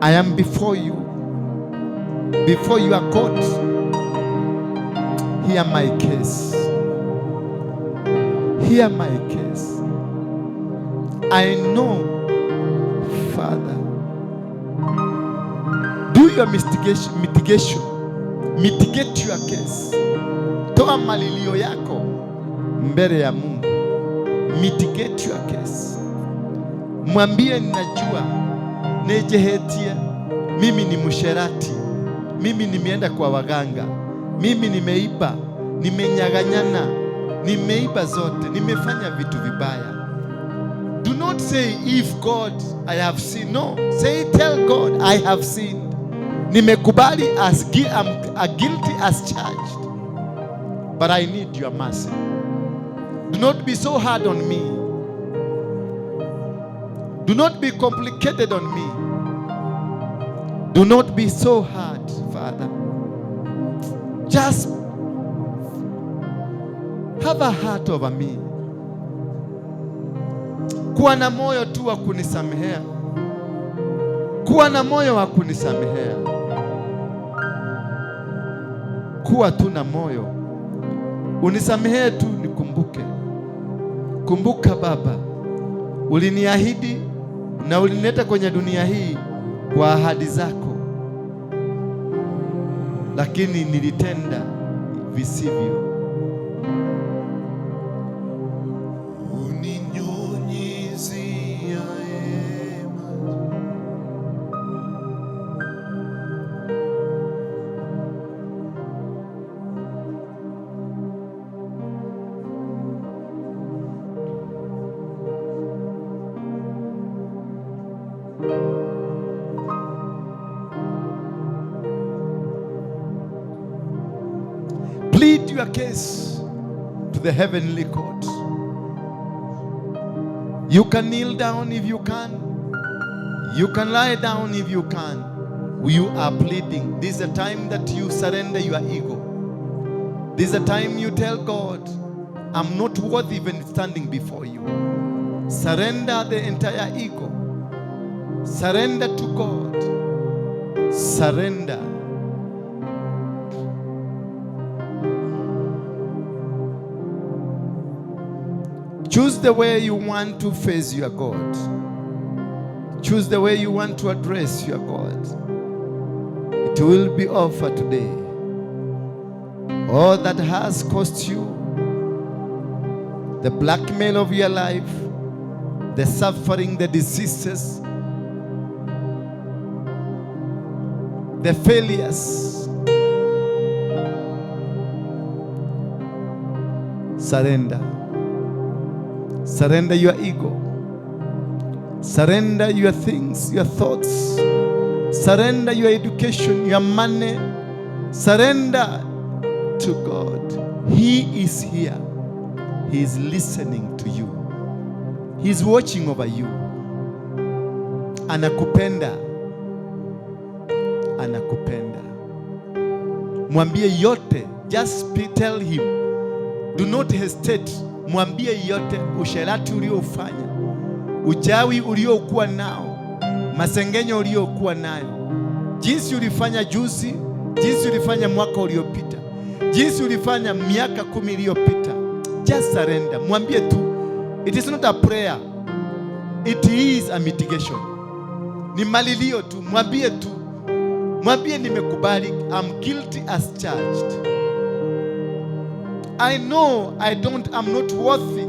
I am before you, before your court. Hear my case. Hear my case. I know, Father, do your mitigation, mitigate your case. Toa malilio yako mbele ya Mungu. Mitigate your case. Mwambie ninajua nejehetie, mimi ni msherati, mimi nimeenda kwa waganga, mimi nimeiba, nimenyang'anyana, nimeiba zote, nimefanya vitu vibaya. Do not say if God I have sinned. No, say tell God I have sinned. Nimekubali as I'm guilty as charged. But I need your mercy. not be so hard on me. Do not be complicated on me. Do not be so hard, Father. Just have a heart over me. Kuwa na moyo tu wa kunisamehea. Kuwa na moyo wa kunisamehea. Kuwa tu na moyo. Unisamehee tu, nikumbuke. Kumbuka Baba, uliniahidi na ulinileta kwenye dunia hii kwa ahadi zako, lakini nilitenda visivyo. Uninyunyiziaye maji. Plead your case to the heavenly court. You can kneel down if you can. You can lie down if you can. You are pleading. This is a time that you surrender your ego. This is a time you tell God, I'm not worthy even standing before you. Surrender the entire ego. Surrender to God. Surrender. Choose the way you want to face your God. Choose the way you want to address your God. It will be offered today. All that has cost you, the blackmail of your life, the suffering, the diseases, the failures. Surrender. Surrender your ego. Surrender your things, your thoughts. Surrender your education, your money. Surrender to God. He is here. He is listening to you. He is watching over you. Anakupenda. Anakupenda. Mwambie yote. Just tell him. Do not hesitate. Mwambie yote, usherati uliofanya, uchawi uliokuwa nao, masengenyo uliokuwa nayo, jinsi ulifanya juzi, jinsi ulifanya mwaka uliopita, jinsi ulifanya miaka 10 iliyopita. Just surrender. Mwambie tu. It is not a prayer. It is a mitigation. Ni malilio tu. Mwambie tu. Mwambie nimekubali. I'm guilty as charged. I know I don't, I'm not worthy.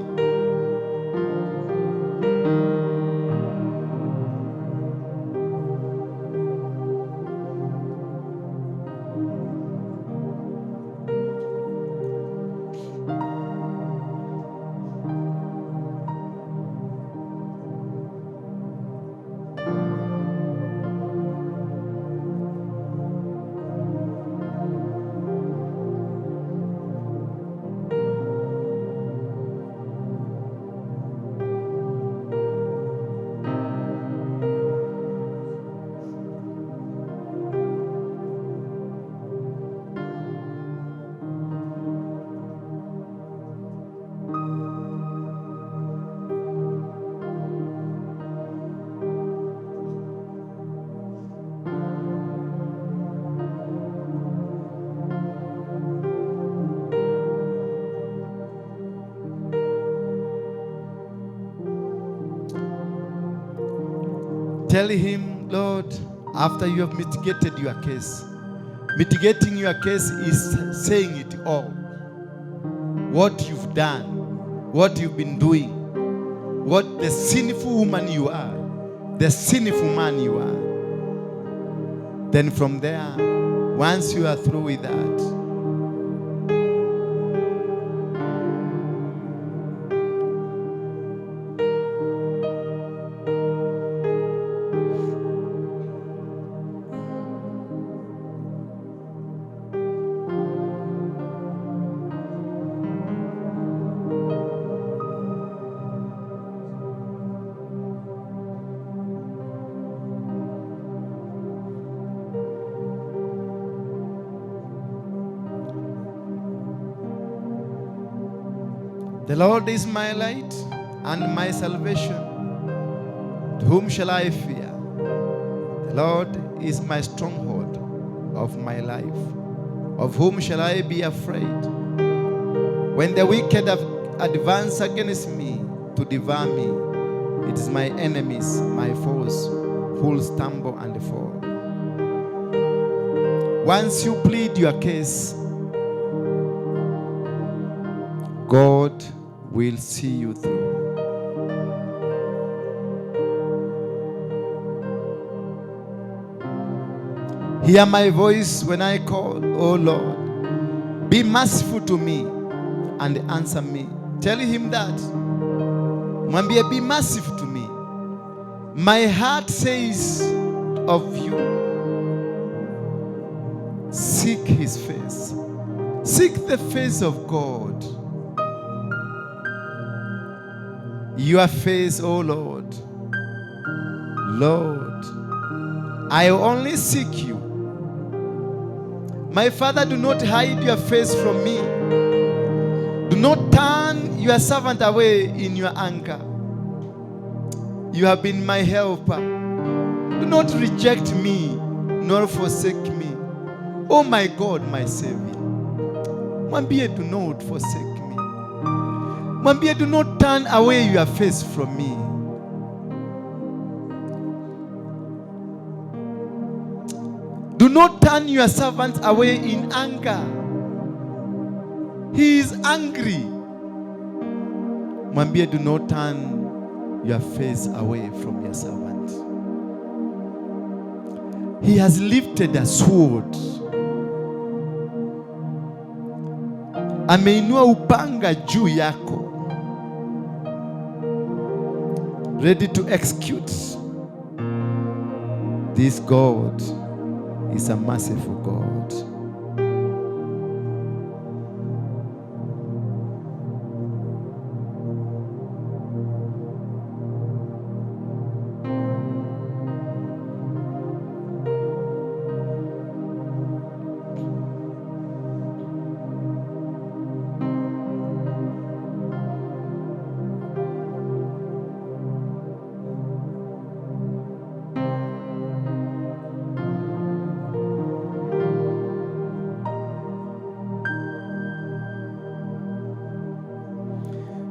Tell him, Lord, after you have mitigated your case. Mitigating your case is saying it all. What you've done, what you've been doing, what the sinful woman you are, the sinful man you are. Then from there, once you are through with that, The Lord is my light and my salvation. To whom shall I fear? The Lord is my stronghold of my life. Of whom shall I be afraid? When the wicked have advanced against me to devour me, it is my enemies, my foes, who will stumble and fall. Once you plead your case, God will see you through. Hear my voice when I call, O Lord. Be merciful to me and answer me. Tell him that. Mwambie, be merciful to me. My heart says of you, seek his face. Seek the face of God. Your face, O Lord. Lord, I only seek you. My Father, do not hide your face from me. Do not turn your servant away in your anger. You have been my helper. Do not reject me, nor forsake me. Oh my God, my Savior. Mwambie, do not forsake me. Mwambie, do not turn away your face from me. Do not turn your servant away in anger. He is angry. Mwambie, do not turn your face away from your servant. He has lifted a sword. Ameinua upanga juu yako, ready to execute. This God is a merciful God.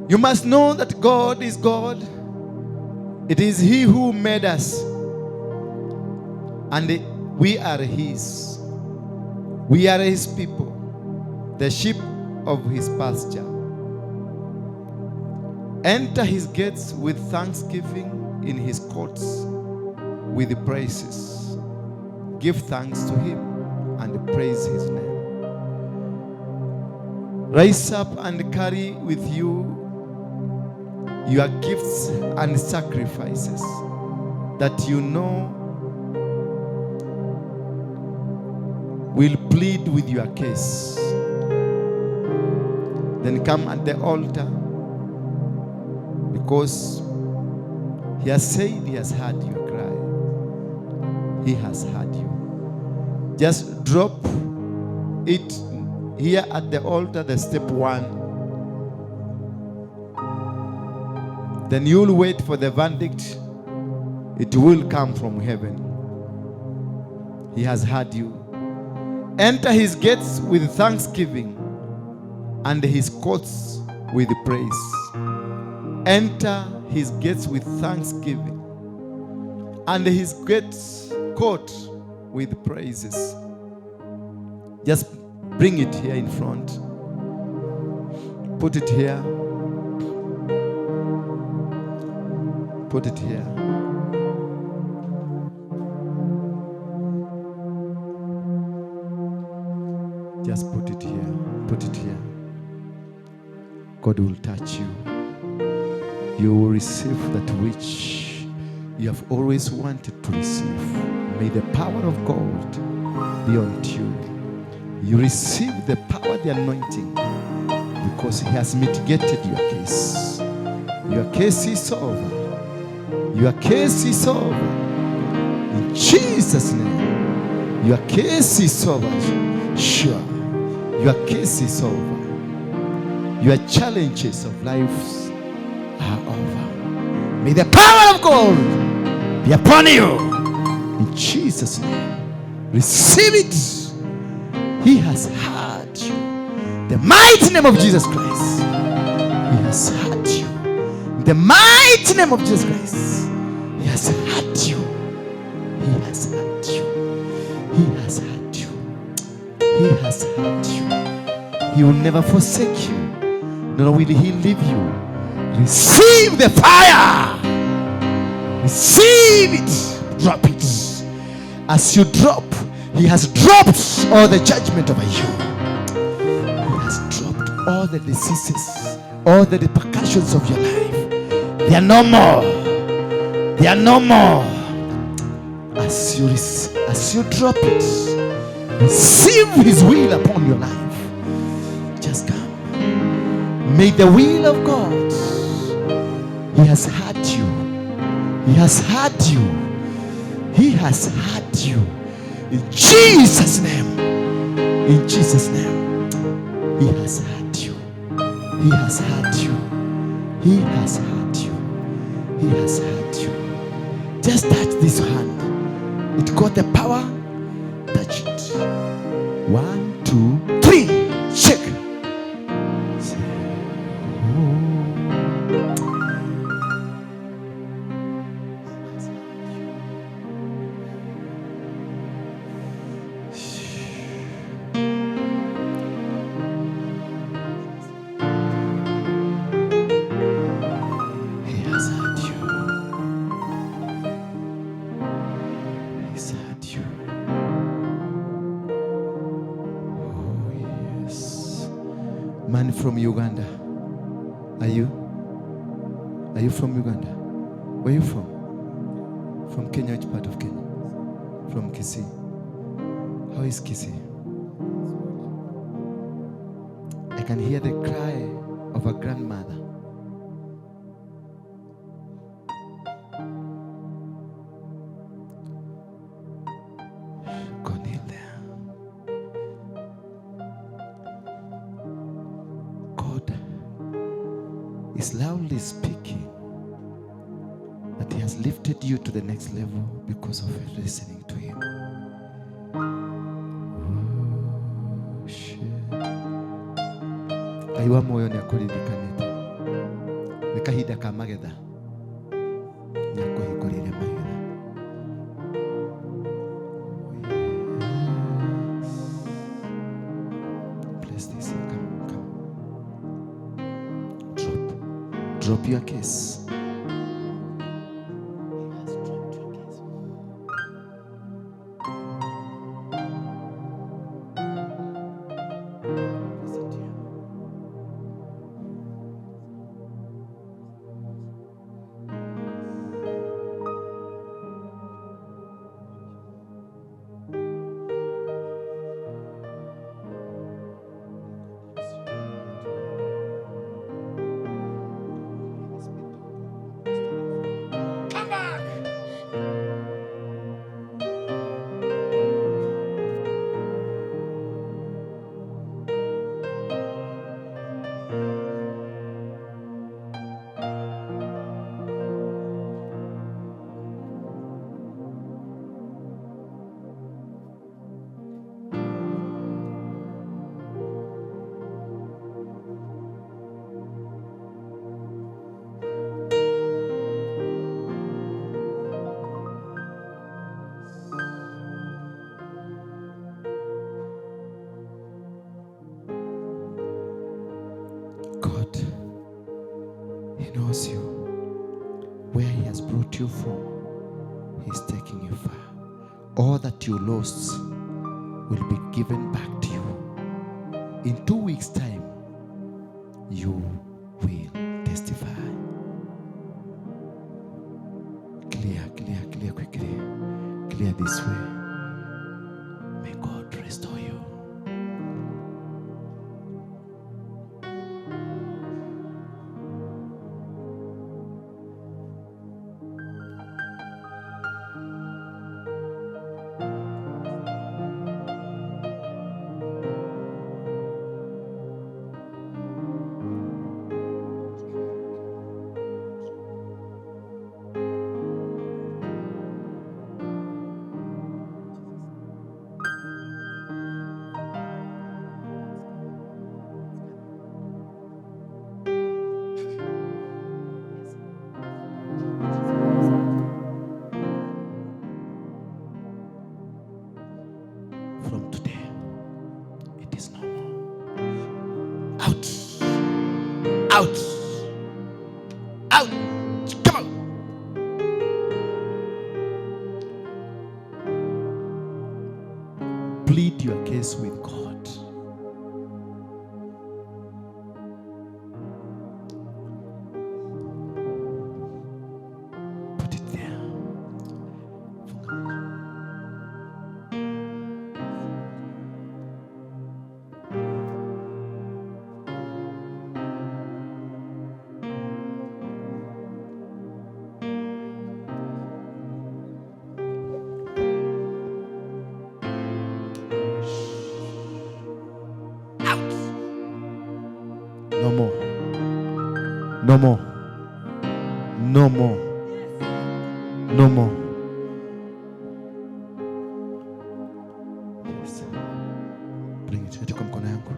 You must know that God is God. It is He who made us, and we are His. We are His people, the sheep of His pasture. Enter His gates with thanksgiving, in His courts with praises. Give thanks to Him and praise His name. Rise up and carry with you your gifts and sacrifices, that you know will plead with your case. Then come at the altar, because He has said He has heard your cry. He has heard you. Just drop it here at the altar, the step one. Then you'll wait for the verdict. It will come from heaven. He has heard you. Enter His gates with thanksgiving and His courts with praise. Enter His gates with thanksgiving and His gates court with praises. Just bring it here in front. Put it here. Put it here. Just put it here. Put it here. God will touch you. You will receive that which you have always wanted to receive. May the power of God be on you. You receive the power, the anointing, because He has mitigated your case. Your case is over. Your case is over. In Jesus' name. Your case is over. Sure. Your case is over. Your challenges of life are over. May the power of God be upon you. In Jesus' name. Receive it. He has heard you. The mighty name of Jesus Christ. He has heard you. In the mighty name of Jesus Christ. He has heard you. He has heard you. He has heard you. He has heard you. He will never forsake you, nor will he leave you. Receive the fire. Receive it. Drop it. As you drop, he has dropped all the judgment over you. He has dropped all the diseases, all the repercussions of your life. They are no more. They are no more. As you drop it, receive his will upon your life. Just come. May the will of God. He has heard you. He has heard you. He has heard you. In Jesus' name. In Jesus' name. He has heard you. He has heard you. He has heard you. He has heard you. Just touch this hand. It got the power. Touch it. One, two, three. Shake. Say, "Oh." He has heard you. He's heard you. Oh, yes. Man from Uganda. Are you? Are you from Uganda? Where are you from? From Kenya, which part of Kenya? From Kisii. How is Kisii? I can hear the cry of a grandmother. Go kneel there. God is loudly speaking that He has lifted you to the next level because of listening to Him. Oh, shit. Ngai wa muoyo nĩ akũririkanĩte. Nĩ kahinda ka magetha, nĩ akũhingũrĩire magetha. Yes. Place this here. Come, come. Drop. Drop your case. He has dropped your case. Place it here. Come back! God, He knows you. Where He has brought you from, He's taking you far. All that you lost will be given back to you. In 2 weeks' time, you will testify. Clear, clear, clear quickly. Clear this way. May God restore you. From today, it is no more. Out. Out. Out. Come out. Plead your case with God. Put it there. Funga macho. Out. No more. No more. No more. No more. Yes. Bring it. Leta kwa mkono yangu.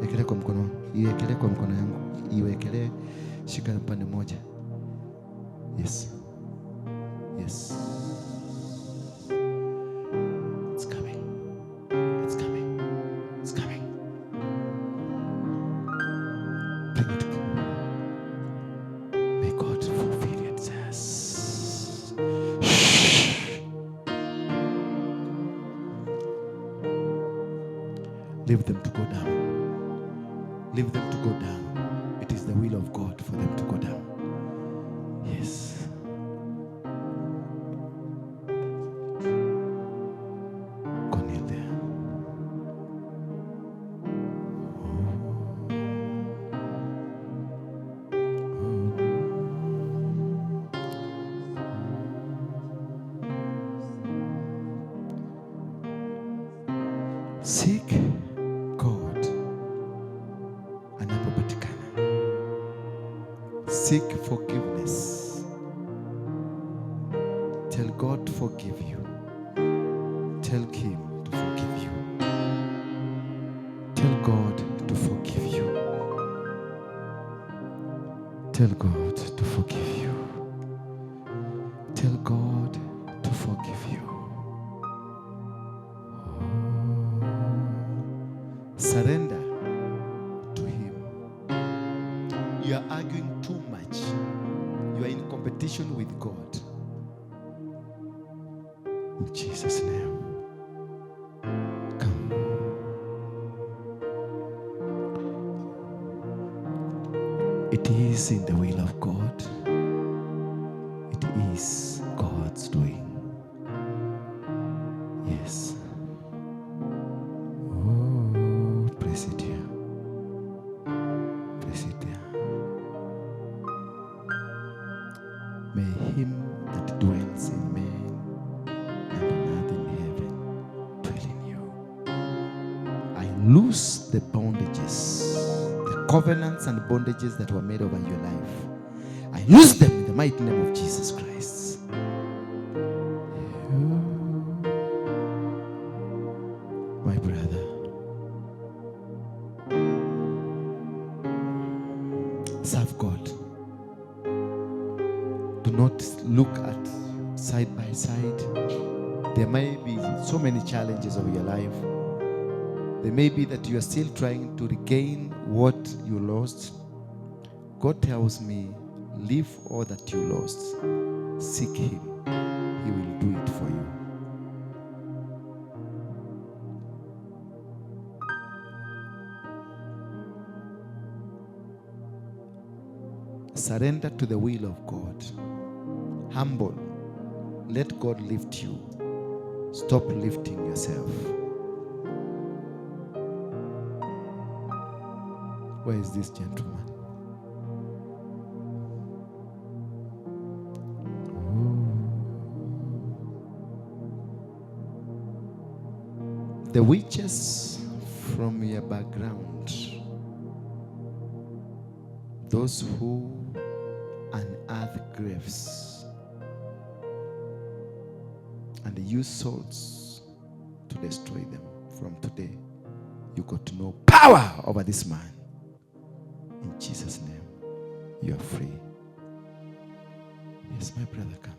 Wekelea kwa mkono wangu. Iwekelee kwa mkono yangu. Iwekelee. Shika upande mmoja. Yes. Yes. It's coming. It's coming. It's coming. Bring it. May God fulfill it. Yes. Shh. Leave them to go down. Leave them to go down. It is the will of God for them to go down. Yes. Go kneel there. Seek God anapopatikana. Seek forgiveness. Tell God to forgive you. Tell Him to forgive you. Tell God to forgive you. Tell God to forgive you. Tell God to forgive you. Oh. Surrender to Him. You are arguing too much. You are in competition with God. In Jesus' name. Come. It is in the will of God. It is God's doing. Yes. Oh, place it here. Place it there. May Him that dwells in man and on earth in heaven dwell in you. I loose the bondages, the covenants and bondages that were made over your life. I loose them in the mighty name of Jesus Christ. My brother, serve God. Do not look at side by side. There may be so many challenges of your life. There may be that you are still trying to regain what you lost. God tells me, leave all that you lost. Seek Him. He will do it for you. Surrender to the will of God. Humble. Let God lift you. Stop lifting yourself. Where is this gentleman? The witches from your background, those who unearth graves and use swords to destroy them, from today, you got no power over this man. In Jesus' name, you are free. Yes, my brother, come.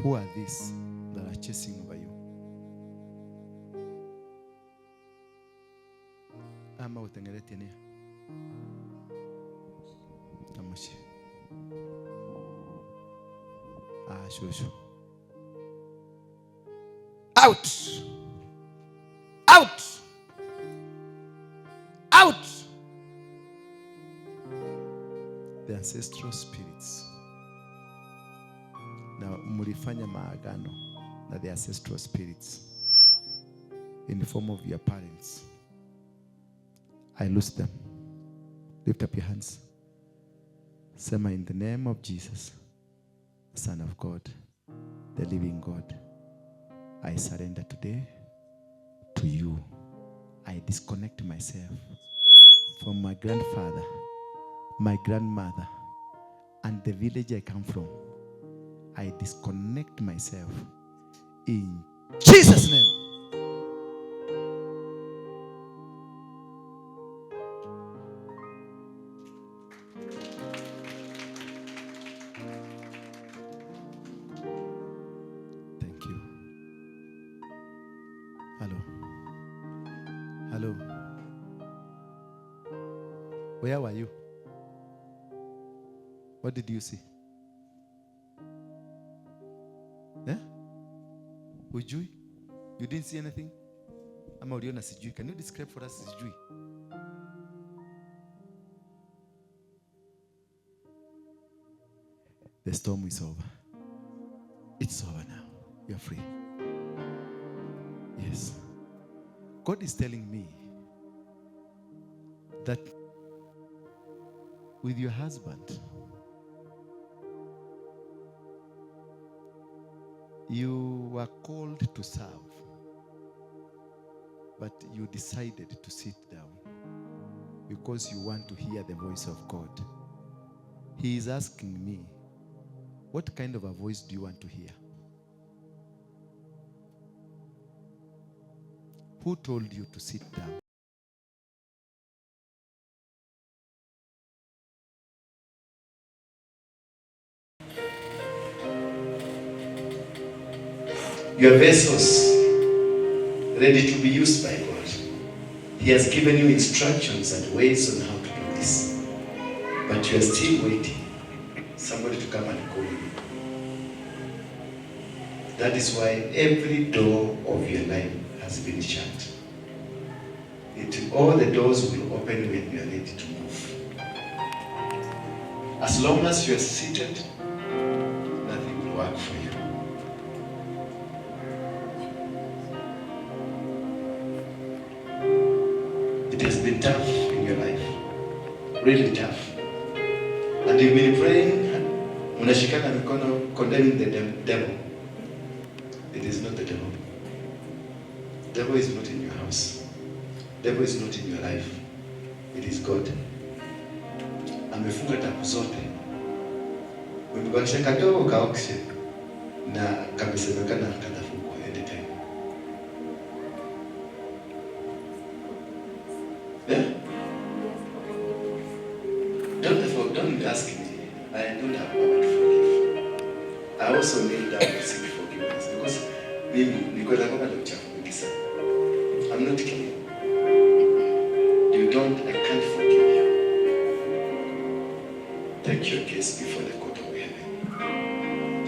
Who are these that are chasing over you? Ama utengeretie ni Amushi. Ah, shushu. Out! Out! Out! The ancestral spirits. Now, mulifanya maagano na the ancestral spirits in the form of your parents. I lose them. Lift up your hands. Sema, in the name of Jesus, Son of God, the living God, I surrender today to you. I disconnect myself from my grandfather, my grandmother, and the village I come from. I disconnect myself in Jesus' name. Thank you. Hello. Hello. Where were you? What did you see? Eh? Ujui? You didn't see anything? Ama uliona sijui. Can you describe for us sijui? The storm is over. It's over now. You're free. Yes. God is telling me that with your husband, you were called to serve, but you decided to sit down because you want to hear the voice of God. He is asking me, what kind of a voice do you want to hear? Who told you to sit down? Your vessels ready to be used by God. He has given you instructions and ways on how to do this. But you are still waiting somebody to come and call you. That is why every door of your life has been shut. All the doors will open when you are ready to move. As long as you are seated, nothing will work for you. It has been tough in your life. Really tough. And you've been praying, unashikana mikono, condemning the devil. It is not the devil. Devil is not in your house. Devil is not in your life. It is God. Amefunga tapu zote. Umebakisha kadogo ka oxygen na kamesemekana katafungwa anytime. Yeah? Don't ask me. I don't have power to forgive. I also kneel down to seek forgiveness because mimi niko na kama uchafu mwingi sana. I'm not clean. I can't forgive you. Take your case before the court of heaven.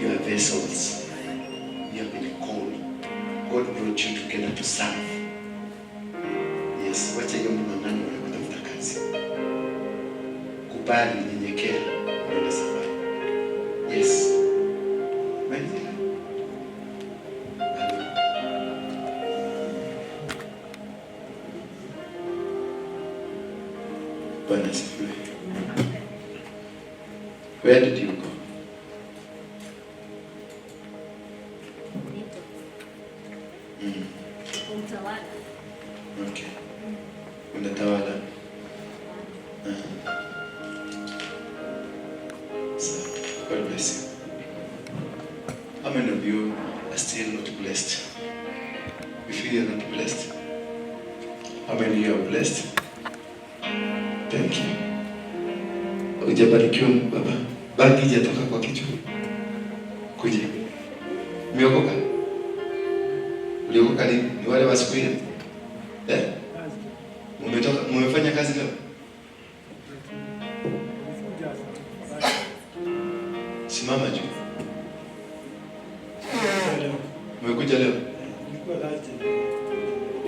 You are vessels. You have been called. God brought you together to serve. Yes, wacha hiyo mng'ang'ano ya kutafuta kazi. Kubali, nyenyekea, uende safari. Yes. Malizia. Bwana asifiwe. Where did you go? Utawala. Okay. Unatawala. So, God bless you. How many of you are still not blessed? You feel you're not blessed? How many of you are blessed? Thank you. Hujabarikiwa baba. Bangi haijatoka kwa kichwa. Kuja. Umeokoka? Uliokoka lini? Ni wale wa siku ile? Eh? Umetoka, umefanya kazi leo? Simama juu. Umekuja leo?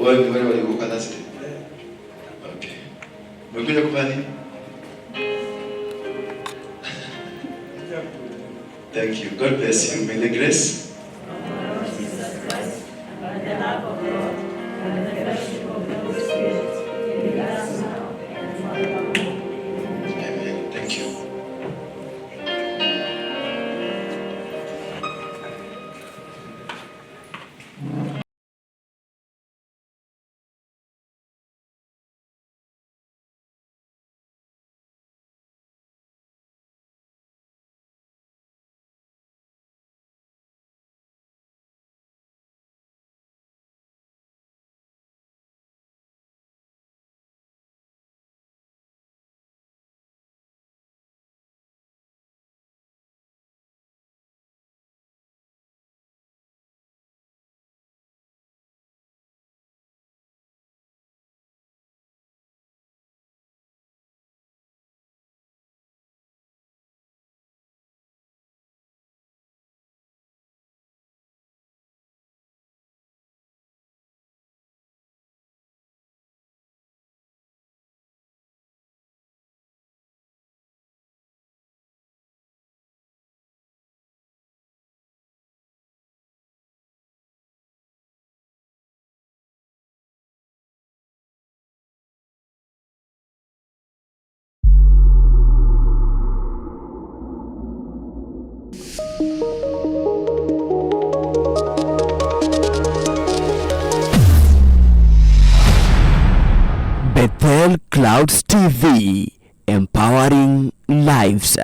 Wewe ni wale waliokoka Thursday? Okay. Umekuja kufanya nini? Thank you. God bless you. May the grace Jesus Christ, and the love of God, and the fellowship of the Holy Spirit be with us now and forevermore. Amen. Thank you. Bethel Clouds TV, empowering lives.